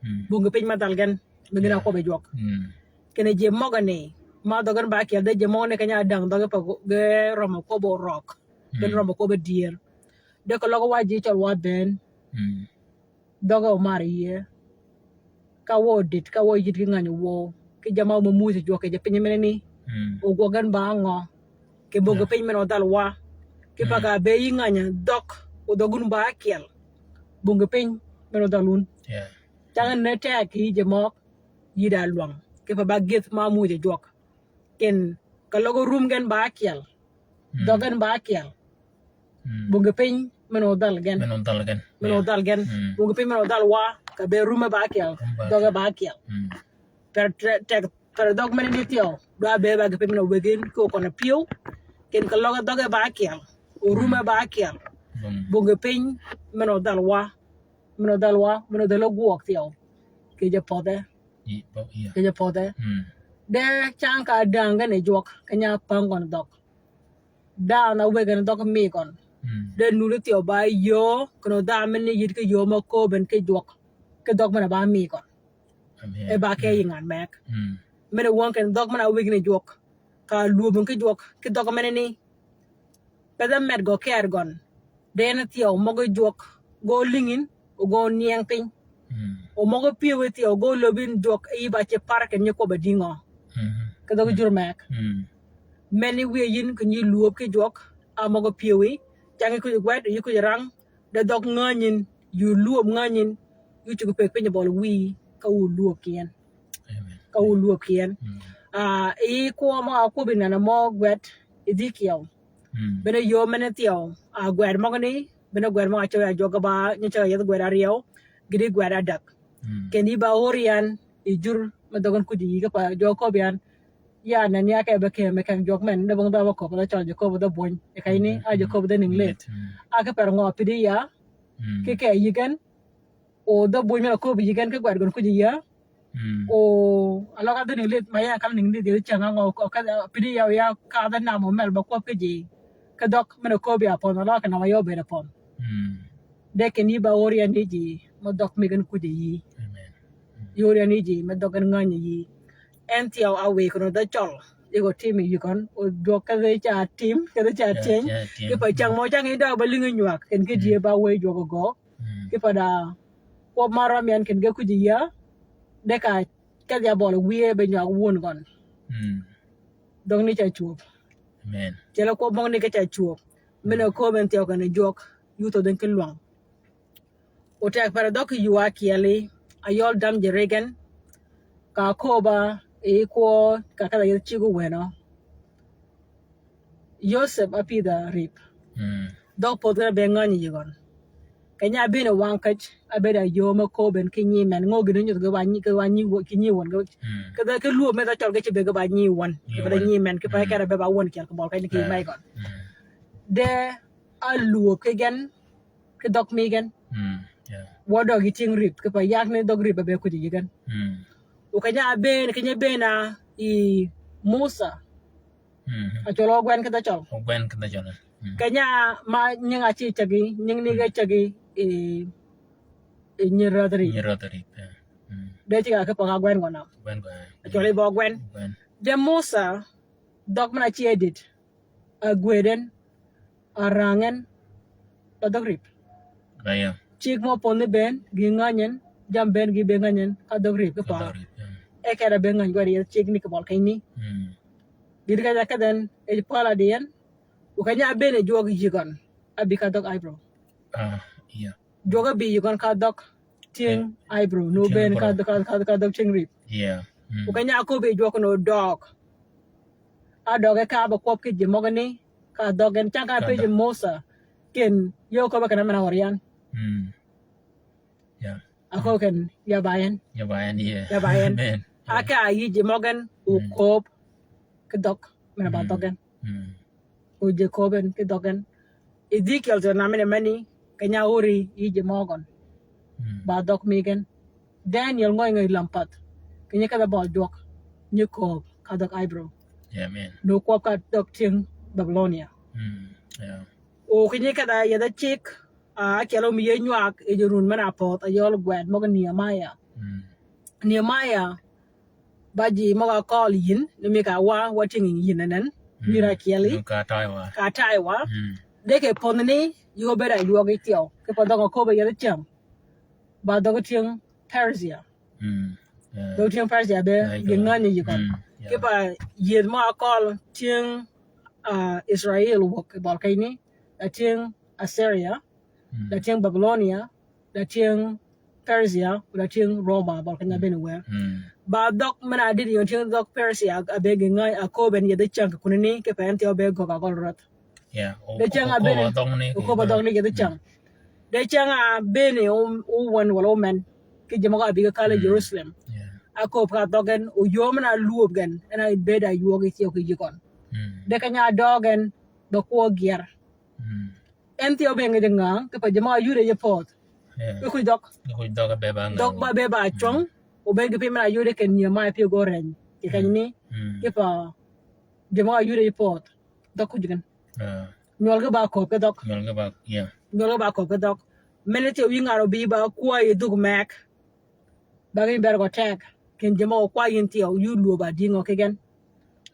Mm. Bong kì piny me dhal gen, mi gïn a kwøbbi jwøk. Mm. Kinni ji møgani, ma dhøg gen ba ákyel, de ji møgani keny-a däng dhøg pa ge rømmi kwøbbi orøg. Gen rømmi kwøbbi dyër. De ka løg wa ji cøl wa bënn. Mm. Dhøge omar yïe. Ka wø odït, ka wø oyïd ki ngänyi wøw. Ki jamm-a mø muthi jwøk kì ji piny menani. Mm. O gwøg gen ba ngø. Kì bong kì piny men odhal wa. Kì pa ka be yï ngänyi dhøg, o dhøg wun ba ákyel. Bong kì piny men odhal wun. Yeah. Cang en ne teg kì yï ji møg, yï da lwøng. Kì pa ba gyëdh ma muthi jwøk. Ken ka løg rum gen ba ákyel. Mm. Dhøg gen ba ákyel. Mm. Bong kì piny men odhal gen. Men odhal gen. Men odhal gen. Mm. Bong kì piny men odhal wa, ka be rume ba ákyel. Dhøge ba ákyel. Mm. Per te-, tek, per dhøg menani thyew. Dwa be ba kì piny men owëggi yïn ki okøn pyëw. Ken ka løg dhøge ba ákyel. O rume ba ákyel. Mm. Bong kì piny men odhal wa. Men odhal wa, men odhal ogwøg thyew. Kì ji pödhe. Kì ji pödhe. Mm. De cang ka däng gen yi jwøk, keny-a päng gøn dhøg. Dhanhø a wëggi gen dhøg mi gøn. Mm. De nuni thyew ba yöö, kinni dhanhø men ni yïd ki yöö mø kööb en ki jwøk. Ki dhøg men-a ba mi gøn. Amen. E ba ke yi ngan meg. Mm. Men-a wøng kinni dhøg men-a wëggi gen yi jwøk. Ka lwöb en ki jwøk, ki dhøg menani. Pe dhø med gø ker gøn. De en thyew møg-a jwøk, gø lïngi yïn, o gø nyeng piny. Mm. O møg-a pyëw yi thyew, gø löbbi yïn jwøk, yï ba ce par kinni nyi kwøbb-a dïngø. Mm. Ki dhøg jur meg. Mm. Men ni wiye yïn kinni yï lwöb ki jwøk, a møg-a pyëw yi, cang yï kuj gwed, yï kuj rang, de dhøg ngänyi yïn, yï lwöb ngänyi yïn, yï cuggi pëgg piny bøli wïyi, ka wu lwöb ki en. Amen. Ka wu lwöb ki en. Mm. Ah, yi kwøb mø a kwøbbi nene mø gwed, yi dhï kyew. Mm. Bene yöö men-a thyew, ah, gwed møgani, bene gwed mø a cøg ya jwøk ba, nyi cøg ya yethi gwed aryøw, gïti gwed adäg. Mm. Kinni ba ör yan, yi jur, me dhøg gen kuj yi, ki pa jwøk köbbi yan, ya nen ya ke be ke me keng jwøk men, de bong dhø ba köbbi dhø cøl ji köbbi dhø bwöny, e keny ni, mm, a ji köbbi dhø nïng lith. Mm. A ki per ngø pïdi ya, mm, ki ke yï gen, o dhø bwöny men-a köbbi yï gen ki gwed gøn kuj yïa. Mm. O, a løg a dhø nïng lith, ma ya kal nïng lith, yï ceng a ngø, o ka, pïdi ya, ya ka dhø nam o mel ba kwøb ki ji. Ki dhøg men-a köbbi ya pøn, a løg ki nam a yø bëëd a pøn. Mm. De kinni ba ör yan ni ji, me dhøg mi gen kuj yï. Amen. Mm. Yör yan ni ji, me dhøg gen ngänyi yï. En thyew a wïy kinni dhø cøl, yi gø tim yi yï gøn, o jwøk kedhi ca tim, kedhi ca tyeny, ki pa cäng mø cäng yi dø ba lïngi nywag, kinni ki dye ba wëy jwøk gø. Mm. Ki pa da kwøb ma røm yan kinni ge kuj yïa, de ka kedhi a bøli wiye be nywag wun gøn. Mm. Dhøg ni ca cwöb. Amen. Cel a kwøb møgani ke ca cwöb. Men-a kööb en thyew kinni jwøk, yutho dhin ki lwang. Otek per dhøg ki yuu ákyel yi, ayøl dam ji ri gen, ka kööb-a yi kwøb, ka kedh-a yethi cigg owënø. Joseph ápïdh-a rïp. Mm. Dhøg pödh gen be ngänyi yï gøn. Keny-a ábëën wang käj, ábëëd a yöö me kööb en ki nyiim en. Ngø gïn nyuth ge ba nyi, ge ba nyi wø-, ki nyi wøn ge. Mm. Kidh ki lwööb me dhø cøl ge ci bëgg ba nyi wøn. Nyi wøn. Ki ba nyi men, ki pa kere be ba wøn kyel ki bøl keny ki mey gøn. Mm. De a lwööb ki gen, ki dhøg mi gen. Mm. Yeah. Wø døg yi tyëng rïp, ki pa yak ni dhøg rïp be kuj yi gen. Mm. O keny-a ábëën, keny-a ábëën a yi Musa. Mm. A cøl ogwen ki dhø cøl. Ogwen ki dhø cøl. Mm. Keny-a ma nying a ci cegi, nying ni ge cegi, e, e nyi rødh rïp. Nyi rødh rïp, yeah. Mm. De ci ka ki pøg a gwen gø nam. Gwen gø, yeah. A cøl i bø gwen. Gwen. De Musa, dhøg men a ci edit. A gwed en, a rang en, ka dhøg rïp. Aya. Cigg mø pon ni bënn, gï ngänyi en, jammì bënn gï bënn ngänyi en, ka dhøg rïp ki pa. Ka dhøg rïp, yeah. E kere bënn ngänyi gwed yeth cigg ni ki bøl keny ni. Mm. Dït ka ja kedhen, e pala di en, o keny-a ábëën jwøk yï gøn, ábï ka dhøg Ibru. Ah, yeah. Jwøk ábï yï gøn ka dhøg tyëng Ibru, ni obëën ka, ka, ka, ka dhøg tyëng rïp. Yeah. Mm. O keny-a áköbbi jwøk ni odøg. A døge ka be kwøb ki ji møgani, ka dhøg en, cang ka pej Musa, ken, yöö köbbe ken men a wøri yan. Mm. Yeah. A köbbe ken, ya ba yan. Ya ba yan, yeah. Ya ba yan. Amen. A ka yï ji møgen, o kööb, ki dhøg, men a ba dhøg en. Mm. O ji kööb en, ki dhøg en. Ezekiel tø na men a meni, keny-a áwøri yï ji møgøn. Mm. Ba dhøg mi gen. Daniel ngøy ngøy lam path. Keny-a kedhe bøl jwøk. Nyi kööb ka dhøg Ibru. Yeah, amen. Ni okwøb ka dhøg tyëng Babilonia. Mm, yeah. O keny-a kedhe yedhe cigg, a, ákyel o mi ye nywag, e ji run men a pödh, a yøl gwed møg Nehemiah. Mm. Nehemiah, ba ji møg a køl yïn, ni mi ka wa, wa tyëng yïn enen, mm, mi ra kyeli. Ni ka tay wa. Ka tay wa. Mm. De ke pödh ni, yï obed a ywøg yi thyew. Ki pa dhøg a köbbe yedhe cam. Ba dhøg tyëng Persia. Mm. Yeah. Dhøg tyëng Persia be, yeah, gïn ngänyi yï gøn. Mm, yeah. Ki pa yeth mø a køl tyëng, a, Israel wøg, bøl keny ni, da tyëng Assyria, mm, da tyëng Babilonia, da tyëng Persia, da tyëng Roma, bøl keny-a bënn wë. Mm. Ba dhøg men a dïd yøn tyëng dhøg Persia, a be gïn ngänyi, a köbbe ni yedhe cäng ki kunani, ki pa en thyew be gøg a gøl røth. Yeah, o-, de cäng o-, a bënn, o-, o-, köbbe dhøg ni yedhe cäng. De cäng a bënn o-, owän walà omen. Ki ji møg-a bï ge kal yi Jerusalem. Yeah. A köbbi ka dhøg en, o yöö men a lwööb gen, en a bëëd a ywøg yi thyew ki yï gøn. Mm. De keny-a døøg en, be kwøb gyër. Mm. En thyew be ngi ji ngäng, ki pa ji møg-a yudi yi pödh. Yeah. Ki kuj dhøg. Ki kuj dhøg a be ba ngäng. Dhøg ba be ba cwøng, o be ngi pï men a yudi ken Nehemiah pï gø reny. Ki keny ni, ki pa ji møg-a yudi yi pödh. Dhøg kuj gen. Ah. Nywøl ge ba kööb ki dhøg. Nywøl ge ba, yeah. Nywøl ge ba kööb ki dhøg. Men thyew yï ngan obï ba kwäy yi dhug meg. Ba gïn ber gø teg. Ken ji mø kwäy yïn thyew, yï lwööb a dïngø ki gen.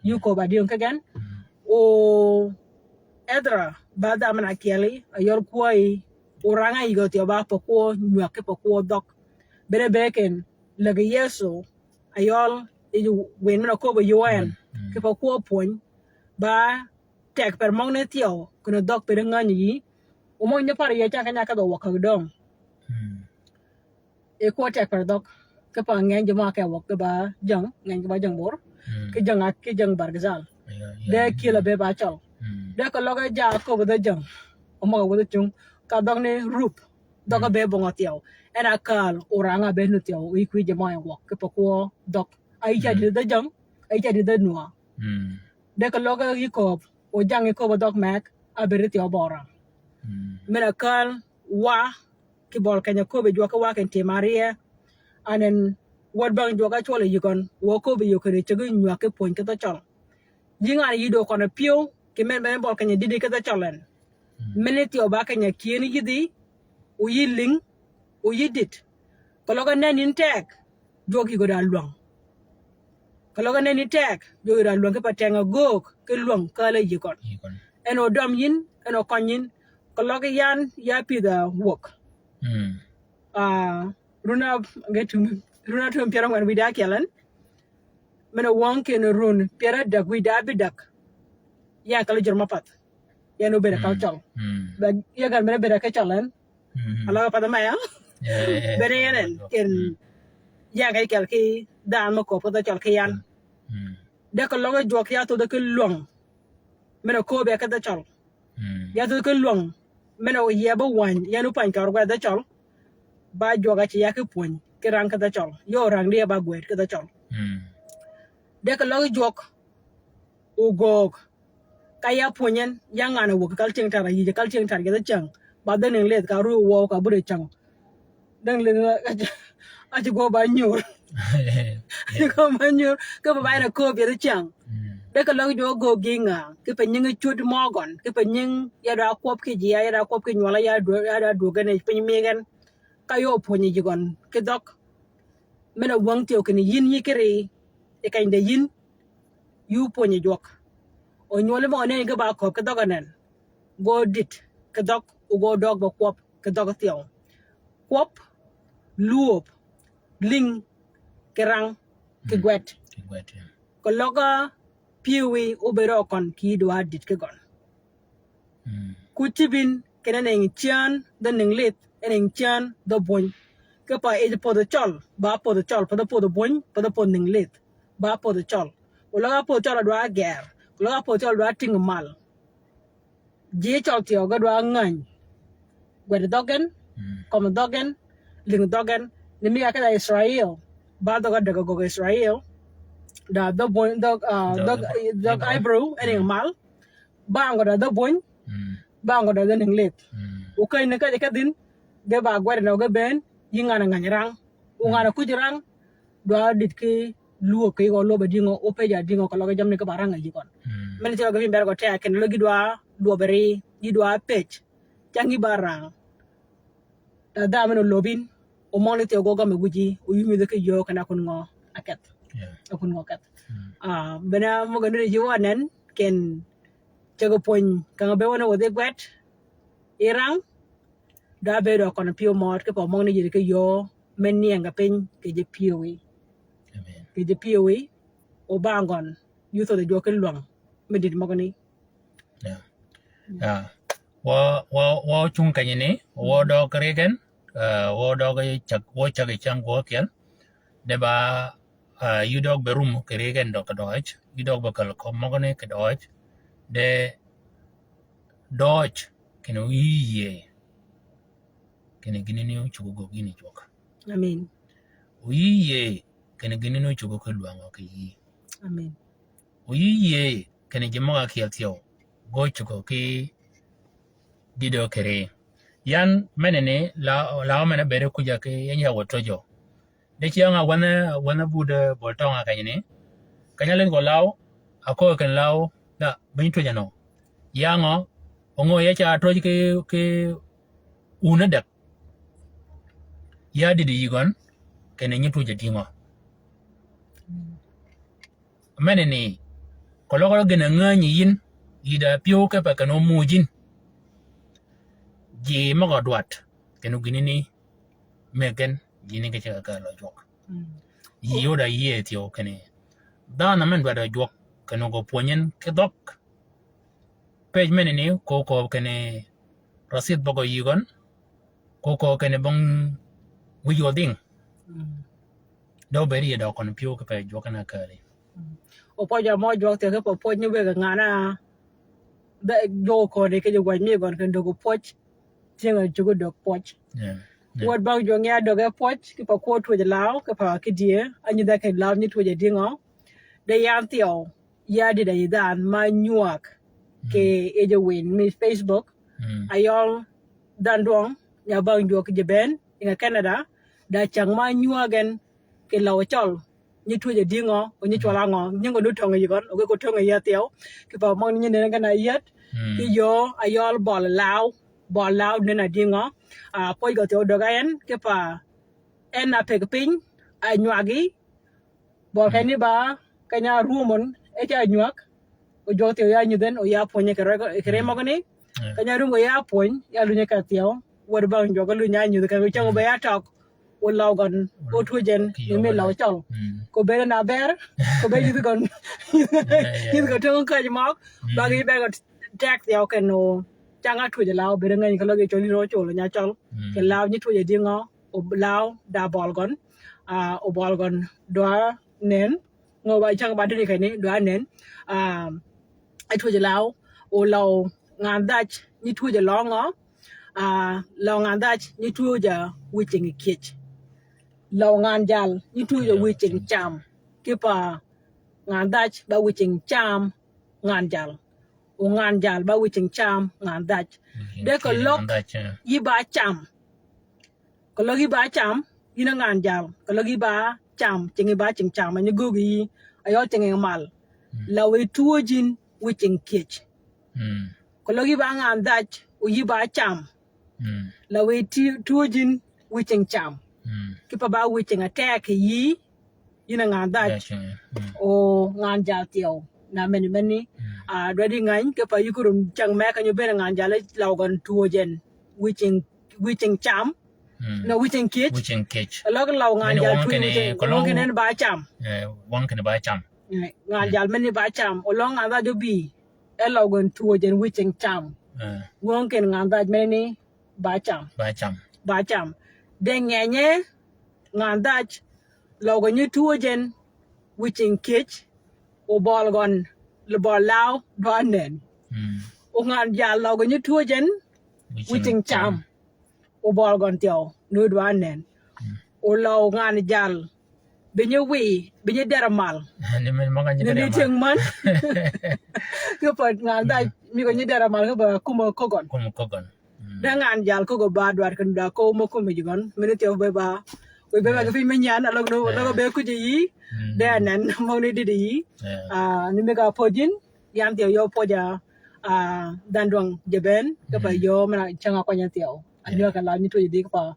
Yï kööb a dïngø ki gen. Mm. O Ezra, ba dha men a kyeli, a yøl kwäy. O rang-a yï gø thyew ba pa kwøb nywag ki pa kwøb dhøg. Bene be ken, läg Yëso, a yøl, yi win men a köbbe yï win. Mm. Ki pa kwøb pwöny. Ba teg per møgani thyew, kinni dhøg per ngänyi yï. O møg nyi par yie cang keny-a kedh wøg käg döng. Mm. E kwøb teg per dhøg. Ki pa ngeny ji mø ke wøg ki ba jäng, ngeny ki ba jäng bor. Mm. Ki jäng a, ki jäng Bargazal. Yeah, yeah. De kyel a be ba cøl. Mm. De keløg ja köbbi dhø jäng. O møg a wädhi cung. Ka dhøg ni rup. Dhøg a be bong a thyew. En a kal, o rang-a be nu thyew. Yi kwïj ji mø en wøg. Ki pa kwøb dhøg. A yï ca dï dhø jäng. A yï ca dï dhø nwa. Mm. De keløg yï kööb, o jang yï kööb dhøg meg, a bëëd thyew bø orang. Mm. Men a kal, wa, ki bøl keny-a köbbi jwøk ki wa ken tim arye, anen wäd bang jwøk a cwøl yi gøn, wa köbbi yï ken ceg nywag ki pwöny ki dhø cøl. Yï ngan yï dø køn a pyëw, ki men, men bøl keny-a dïdi ki dhø cøl en. Mm. Men thyew ba keny-a kyëën yïdhi, o yï lïng, o yï dït. Keløg a nenni teg, jwøk yï gø da lwäng. Keløg a nenni teg, jwøk yï da lwäng ki pa teng a göög, ki lwäng kääl a yï gøn. Yï gøn. En o døm yïn, en o køny yïn, keløg yan, ya pïdh a wøg. Mm. Ah, run a, ge tum, run a tum pyär angwen wïdá kyelen. Men a wøng ken run pyär adäg wïdá bïdäg. Yan kal jur mapath. Yan obed kal cøl. Mm. Ba, ya gan men a bed kal cøl en. Mm. Ala path ma ya. Yeah, yeah, yeah. Bene yan en, ken, mm, yan ka kyel ki dhanhø mø kööb ki dhø cøl ki yan. Mm. De keløg jwøk ya thod ki lwäng. Men a kööb ya ki dhø cøl. Mm. Ya thod ki lwäng. Men-a yie be wänyi, yan ópänyi kar gwed dhø cøl. Ba jwøk a cï ya ki pwöny, ki rang ki dhø cøl. Yo rang di ya ba gwed ki dhø cøl. Mm. De ki løg jwøk, ogöög. Ka ya pwöny en, ya ngan-a wøg kal tyëng tar, a yij kal tyëng tar, gidh cyäng. Ba dhø nïng leth ka ru wøw ka bur cyäng. Däng leth, a cï gwø ba nyur. A cï gwø ba nyur, ki ba ba en a kööb gidh cyäng. Mm. De ki løg jwøk ogöög gi nga, ki pe nying cut mø gøn, ki pe nying ya dwa kwøb ki ji, ya dwa kwøb ki nywøl, ya dwa, ya dwa dwøg en piny mi gen. Ka yo pwönyi ji gøn, ki dhøg. Men-a wäng thyew kinni yïn nyi kiri, yi keny de yïn, yu pwönyi jwøk. O nywøl mø neni ge ba kööb ki dhøg anen. Gø dit ki dhøg, o gø døg ba kwøb ki dhøg thyew. Kwøb, lwöb, lïng, ki rang, ki gwed. Ki gwed, yeah. Ki løg-a pyëwí obëëd ø køn ki dwa dit ki gøn. Mm. Ku cïbin, kinni en eng cän, dhø nïng lith, en eng cän, dhø bwöny. Ki pa ej pödh cøl, ba pödh cøl, pa dhø pödh bwöny, pa dhø pödh nïng lith, ba pödh cøl. O løg-a pödh cøl a dwa gër, o løg-a pödh cøl a dwa tïng mal. Ji cøl thyew ge dwa ngäny. Gwed dhøg gen, mm, kømmi dhøg gen, lïng dhøg gen. Ni mi ka kedha Israel, ba dhøg a deg a gøg Israel. Da dhø bwöny, dhøg, ah, dhøg, dhøg, dhøg Hebrew, en eng mal. Bang gø da dhø bwöny, mm, bang gø da dhø nïng lith. Mm. O keny ni kedhi kedhin, ge ba gwed nø ge bënn, yï ngan-a ngäny rang. O ngan-a kuj rang, dwa dit ki lwög ki gø lwöb a dïngø, o pëj a dïngø, ka løg jamni ki ba rang a yï gøn. Mm. Men ceg ge piny ber gø teg, kinni løg gi dwa, lwöb ri, gi dwa pëj, cang gi ba rang. Da dha men olöb yïn, o møgni thyew gø gøm e guji, o yumi dhø ki yöö kinni a kun ngø a keth. Yeah. A kun ngø keth. Mm. Ah, bene møg-a nuti ji wø anen, ken ceg pwöny, kang-a be wøn-a wäthi gwed, yi rang, da bëëd ø køn pyëw mød, ki pa møgni yïd ki yöö, men nyeng-a piny, kì ji pyëwí. Amen. Kì ji pyëwí, o bang gøn, yutho dhø jwøk ki lwäng, mi dit møgni. Yeah. Yeah. Wø, wø, wø cung kenyi ni, wø døøg ri gen, eh, wø døøg cag, wø cag yi cäng gwø kyel. De ba, eh, yï døøg be rum kì ri gen døøg kì døøj, yï døøg be käl kömi møgani kì døøj. De døøj, kinni o yï yie. Kinni gïni ni ocuggi gøggi ni jwøk. Amen. O yï yie, kinni gïni ni ocuggi ki lwängø kì yï. Amen. O yï yie, kinni ji møg-a kyel thyew, gø cuggi ki dïdø kì ri. Yan mene ni, la, la mene bere kuja ki, yan ya wø töjø. De cyäng-a wänhe, wänhe bud, eh, bol tøng-a kenyi ni. Keny-a lin gø law, a köö ken law, da, biny twöj a nø. Yangø, o ngø ya ca twöj ki, ki wun a däg. Ya dïdï yï gøn, kinni nyi twöj a dïngø. Mene ni, keløg gïn-a ngänyi yïn, yï da pyëw kipe kinni omuuj yïn. Ji møg-a dwadd, kinni gïni ni, mëggen, ji ni ki ceg a käl jwøk. Mm. Yï yod a yïe thyew kinni. Dhanhø men dwadd a jwøk, kinni gø pwönyi en ki dhøg. Pëj mene ni, ko kööb kinni rasidh bøgø yï gøn, ko kööb kinni bong wïj gø dhing. Mm. De obëëd yie døøg køn pyëw kipe jwøk en a käli. Mm. O pwøj a mø jwøk thyew kipe pwøj ni wëggi ngan-a, de jwøk kööni ki ji gwäj mi gøn kinni döggi pwøj. Tyëng-a cuggi döggi pwøj. Yeah. Yeah. Wäd bang jwøk ngi-a döggi pwøj, kipe kwøb twöj law, kipe kidye, a nyidh a ki law nyi twöj a dïngø. De yan thyew, ya dïdø yï dhanhø ma nywäg, mm, kì yij win mi Facebook. Mm. A yøl dhanhø dwøng, nya bang jwøk ji bënn, yi nga Canada, da cäng ma nywäg en, kì law cøl, nyi twöj a dïngø, o nyi cwøl angø, nying gø nu töng yï gøn, o ge ko töng yï a thyew, kipe møgni nyi nënni gen a yïäd, mm, ki yöö, a yøl bøl law, bøl law nënni a dïngø, a pwøj gø thyew döggi en, kipe en a pëggi piny, a nywäggi, Bøl keny ni ba, keny-a rumøn, e ca nywäg, o jwøk thyew ya nyidh en, o ya pwönyi kì ri, kì ri møgani. Yeah. Keny-a rum o ya pwöny, ya lunyi ka thyew, wäd bang jwøk lunyi a nyidh keny-a cäng o be ya tøg, o law gøn, o twöj en, kì yöö mi law cøl. Mm. Kò bëëd na bër, kò bëëd nyidh gøn, nyidh gøn töng käj møg, ba gï be gø teg thyew kinni o, cang-a twöj law, bëëd ngäny keløg yi cøl yïn o col nya cøl. Mm. Kì law nyi twöj a dïngø, o law da bøl gøn, ah, o bøl gøn dwa nen, ngø ba cäng ba dini keni dwa nen, ah, a twöj law, o law ngan dhaj nyi twöj a løngø, Ah, law ngan dhaj nyi twöjø wïcing kyëc. Law ngan jal nyi twöjø wïcing cam. Kipa ngan dhaj ba wïcing cam ngan jal. O ngan jal ba wïcing cam ngan dhaj. De keløg yï ba cam. Keløg yï ba cam, yïn a ngan jal. Keløg yï ba cam, cing yï ba cing cam, a nyi göögi yï, a yø cing yï mal. Law e twöj yïn wïcing kyëc. Keløg yï ba ngan dhaj, o yï ba cam. Law e twöj yïn wïcing cam. Kipa ba wïcing a teg yï, yïn a ngan dhaj. O ngan jal thyew. Na meni meni. Ah, dwaddi ngany, kipa yï kurum cang me ka nyi bëën ngan jal law gøn twöj en. Wïcing, wïcing cam. No, wïcing kyëc. Wïcing kyëc. Keløg law ngan jal twöj wïcing, keløg wøng kinni ba cam. Eh, wøng kinni ba cam. Eh, ngan jal meni ba cam. O law ngan dhaj o bï. E law gøn twöj en wïcing cam. Wøng kinni ngan dhaj meni ba cam. Ba cam. Ba cam. De ngenye ngan dhaj law gøn nyi twöj en wïcing kyëc, o bøl gøn, bøl law dwa nen. O ngan jal law gøn nyi twöj en wïcing cam. O bøl gøn thyew, nu dwa nen. O law ngan jal, bi nyi wiy, bi nyi derø mal. Ni men møg-a nyi derø mal. Ni tyëng man. Kipa ngan dhaj, mi gøn nyi derø mal, kipa kumø kögøn. Kumø kögøn. De ngan jal kögø ba dwaddi kinni da köw mø kumø ji gøn. Meni thyew be ba. Wiy be ba ki piny me nyan, a løg nu, a løg be kuji yï. De anen, møg ni dïdï yï. Ah, ni mi ka pöj yïn, yan thyew yø pöj a, ah, dhandwøng jeben, kipa yø men-a cäng-a kwany-a thyew. A nywäg ka law nyi twöj di kipa.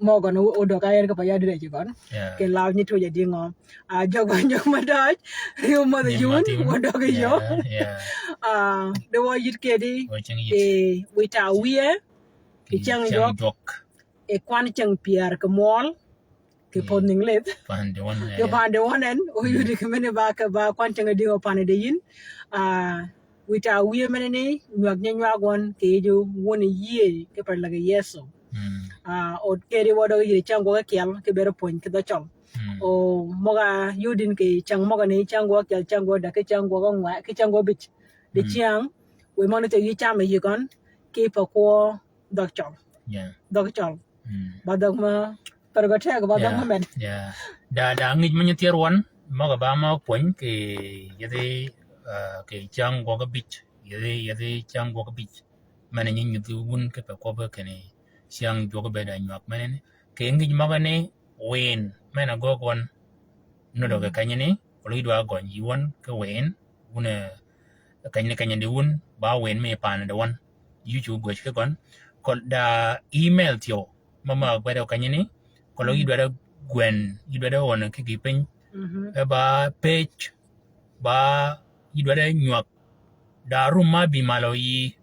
Møg gøn o, odøg ka en kipa ya dïdï ji gøn. Kì law nyi twöj di ngø. Ah, jøg gøn jøg ma døj, ri o madh yun, odøg yø. Ah, de wø yït kedi, eh, wiy ta wiye, kì cäng jwøk. E kwan cäng pyär kì mwøl, kì pödh nïng lith. Kì pande wøn en, o yudi kì meni ba, kì ba kwan cäng di o pande yïn. Ah, wiy ta wiye meni ni, nywäg nyi nywäg wøn, kì yij wun yïëy, kipa läg Yëso. Ah, o kedi wø døg yï cäng gwøg ákyel, kì bëëd pwöny kì dhø Cøl. O møg-a yudin kì cäng møg-a ni cäng gwøg ákyel, cäng gwøg ádäg, kì cäng gwøg ángwen, kì cäng gwøg ábïj. Di cyäng, wiy møg ni thyew yï cam yi gøn, kipa kwø dhøg Cøl. Dhøg Cøl. Ba dhøg ma, pär gø teg ba dhøg ma med. Da, da ngij me nyi thyër wøn, møg-a ba mø pwöny kì yethi, ah, kì cäng gwøg ábïj, yethi, yethi cäng gwøg ábïj. Men-a nyi nyudhi wun kipe kwøbbi kinni cäng jwøk be da nywäg meneni. Kì ngij møg-a ni wïn men-a göög wøn. Nudøg kenyi ni, keløg yï dwa gøny yï wøn ki wïn, wun, eh, kenyi ni kenyi di wun, ba wïn mi pande wøn. Yï cu gwëj ki gøn. Keløg da email thyew, mø mø gwede kenyi ni, keløg yï dwade gwen, yï dwade wøn ki gi piny. E ba page, ba yï dwade nywäg. Da rum ma bï mal o yï.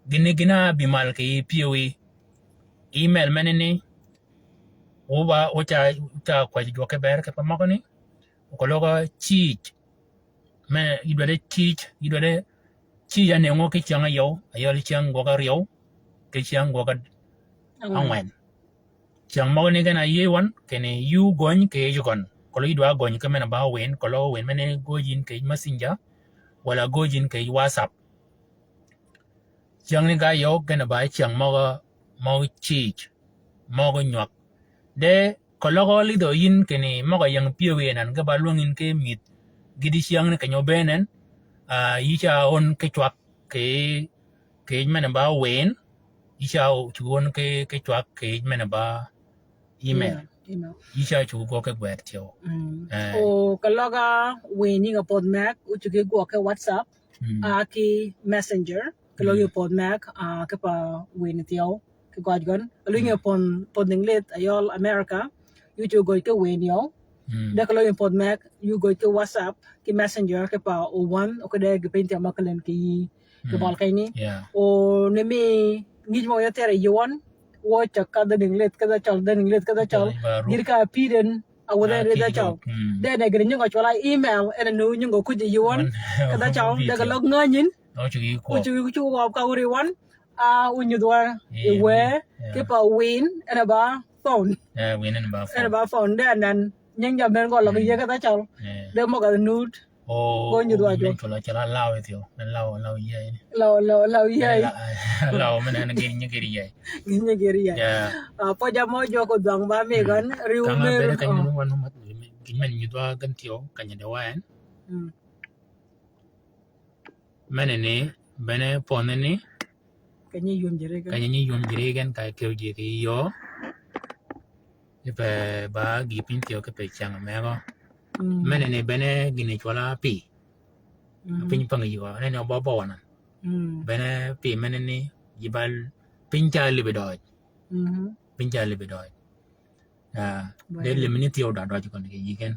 Gïn-a, gïn-a bï mal kì yï pyëwí. Email meneni, wu ba, wu ca, wu ca kwäj jwøk ki bër kipe møgani. Keløg cïj. Me, yï dwade cïj, yï dwade cïj ánëngø ki cyäng áyøw, ayøl cyäng gwøg áryew, ki cyäng gwøg ángwen. Cyäng møgani gen-a yï wøn, kinni yï gøny kì yij gøn. Keløg yï dwa gøny ki men-a ba wïn, keløg wïn men-a göj yïn kì yij Messenger, walà göj yïn kì yij WhatsApp. Cyäng ni ga yøw gen-a ba cyäng møg-a, møg-a cïj, møg-a nywäg. De keløg álidhø yïn kinni møg-a ying pyëwí anan ge ba lwäng yïn ki mïdh gïti cyäng ni keny-a óbëën en, ah, yï ca ön ki cwag kì, kì yij men-a ba wïn, yï ca cuggi ön ki, ki cwag kì yij men-a ba email. Email, email. Yï ca cuggi gwøg ki gwed thyew. Eh. O keløg wïn yïnge pödh meg, wu cuggi gwøg ki WhatsApp, a ki Messenger, keløg yïnge pödh meg, a kipa wïn thyew. Ki gøj gøn. Keløg yïnge pödh, pödh nïng lith ayøl America. Yï cu gøj ki wïn yøw. De keløg yïnge pödh meg, yï gøj ki WhatsApp, ki Messenger, kipa o wøn, o ki de gi piny thyew mø kelën kì yï. Kì bøl kenyni. O ni mi ngij mø yø thyer yï wøn, wø cäg ka dhø nïng lith, ka dhø Cøl, dhø nïng lith, ka dhø Cøl. Gïr ka pïdh en, a wudh en ri dhø Cøl. De ne gïr nyingi cwøl-a email, en a nu nyingi kuj yï wøn, ka dhø Cøl, de keløg ngänyin. Wu cuggi, wu cuggi, wu cuggi wøb ka wur yï wøn. A, wu nyudh wa, e, wë, kipa wïn, en a ba phone. Eh, wïn en a ba phone. En a ba phone, de anan, nying jammì en gø løg yie ki dhø Cøl. De møg-a nud, Oo, gø nyudh wa jwøk. Cwøl-a, cwøl-a law ithyo. Men law, law yäy. Law, law, law yäy. Law, men en gïn nyi gïr yäy. Gïn nyi gïr yäy. Yeah. Ah, pwøj-a mø jwøk odhwang ba mi gøn, riw mer. Kang-a bene kany-a wan mat, gïn men nyudh wa gïn thyo, kany-a de wa en. Mm. Meneni, bene pwönheni. Kany-a nyi ywöm jiri gen. Kany-a nyi ywöm jiri gen, ka kew ji ki yöö. Ipe ba gï piny thyo ki pe ceng megø. Mm. Meneni bene gïn-a cwøl-a pï. Mm. Piny pang yï gø, neni bø bø wanan. Mm. Bene pï meneni, ji bal piny ca libi døøj. Mm-hmm. Piny ca libi døøj. Ah, de limi ni thyew da døj køn kì yï gen.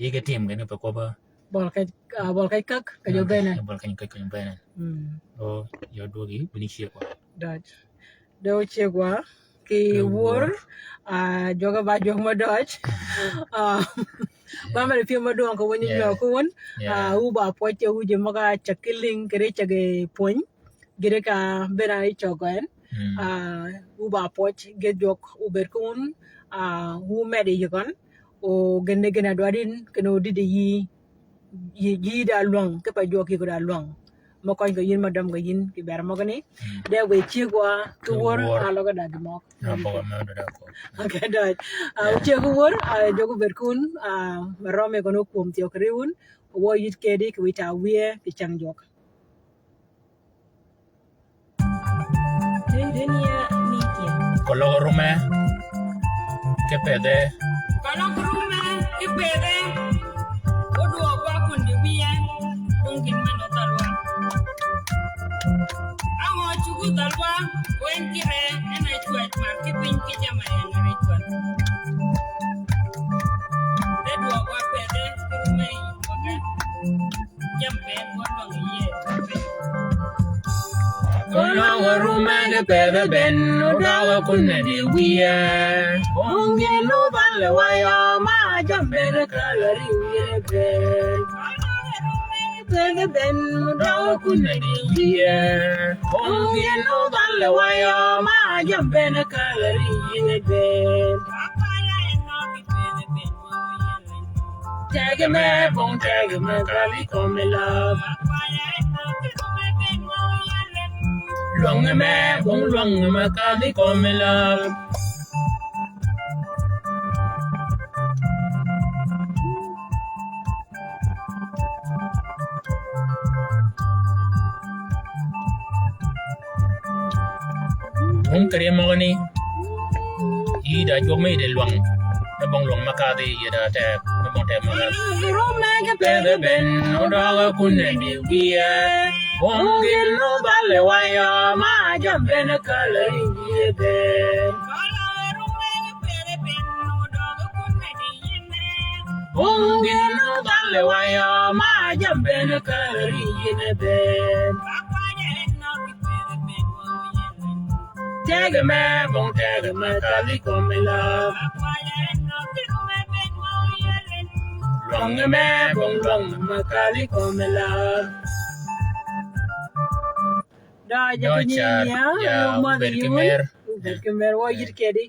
Yï gen tim gen pe kwøbb-a. Bøl kej, ah, bøl kej käg, kej obene. Bøl kej käg, kej obene. Mm. O, yø dwøgi, bini ciek wa. Døj. De ociek wa, kì wor, ah, jwøk-a ba jwøk ma døj. Ah, ba mere pyem ma dwøng kì wun nyi nyø kì wun. Yeah. Ah, wu ba pwøj kì wu ji møg-a ceg ki ling, kì ri ceg pwöny. Gïn-a ka bena i cøg en. Mm. Ah, wu ba pwøj, ge jwøk obed ki wun, ah, wu med yi gøn, o gïn-a gïn-a dwaddi, kinni odïdï yï, yï, yï da lwäng, kipe jwøk yï da lwäng. Mø køny kì yïn, mø døm kì yïn, kì bera møgani. Mm. De we ciek wa, ki wor, a løg-a da gimøg. Ah, bøg-a mø da da ko. Okay, døj. Ah, ciek ki wor, ah, jwøk obed ki wun, ah, me rømmi gøn okwöm thyo kì ri wun, wø yït kedi, kì wïj ta wiye, kì ceng jwøk. Koløg rume ki pedhe. Koløg rume ki pedhe. Odwøg wa kun di wiye. Kun gïn men odhal wa. Angø cugu dhal wa. Wen kire en a cwäj mar ki piny ki jama en a ri cwäj. De dwøg wa pedhe. Ki rume yi wake. Koløg rume ki pedhe ben, odøg kun di wiye. Onge nu balle wa yø ma jambe ne kal ri wiye ben. Koløg rume ki pedhe ben, odøg kun di wiye. Onge nu balle wa yø ma jambe ne kal ri wiye ben. Tege me, bong tege me, kali kome lab. Lwang me, bong lwang me, kali kome lab. Bong kere møgani. Yï da jwøk me yï de lwang. Me bong lwang me kadhi yï da teg. Me bong teg me kadhi. Rume ki pedhe ben, odøg kun di wiye. Bong gïn nu balle wa yø ma jambe ne kal ri wiye ben. Bong gïn nu balle wa yø ma jambe ne kal ri wiye ben. Tege me, bong tege me, kali kome lab. Lwang me, bong lwang me, kali kome lab. Døj, døj, ja, ja, ja, obed ki mer. Obed ki mer, wø yït kedi.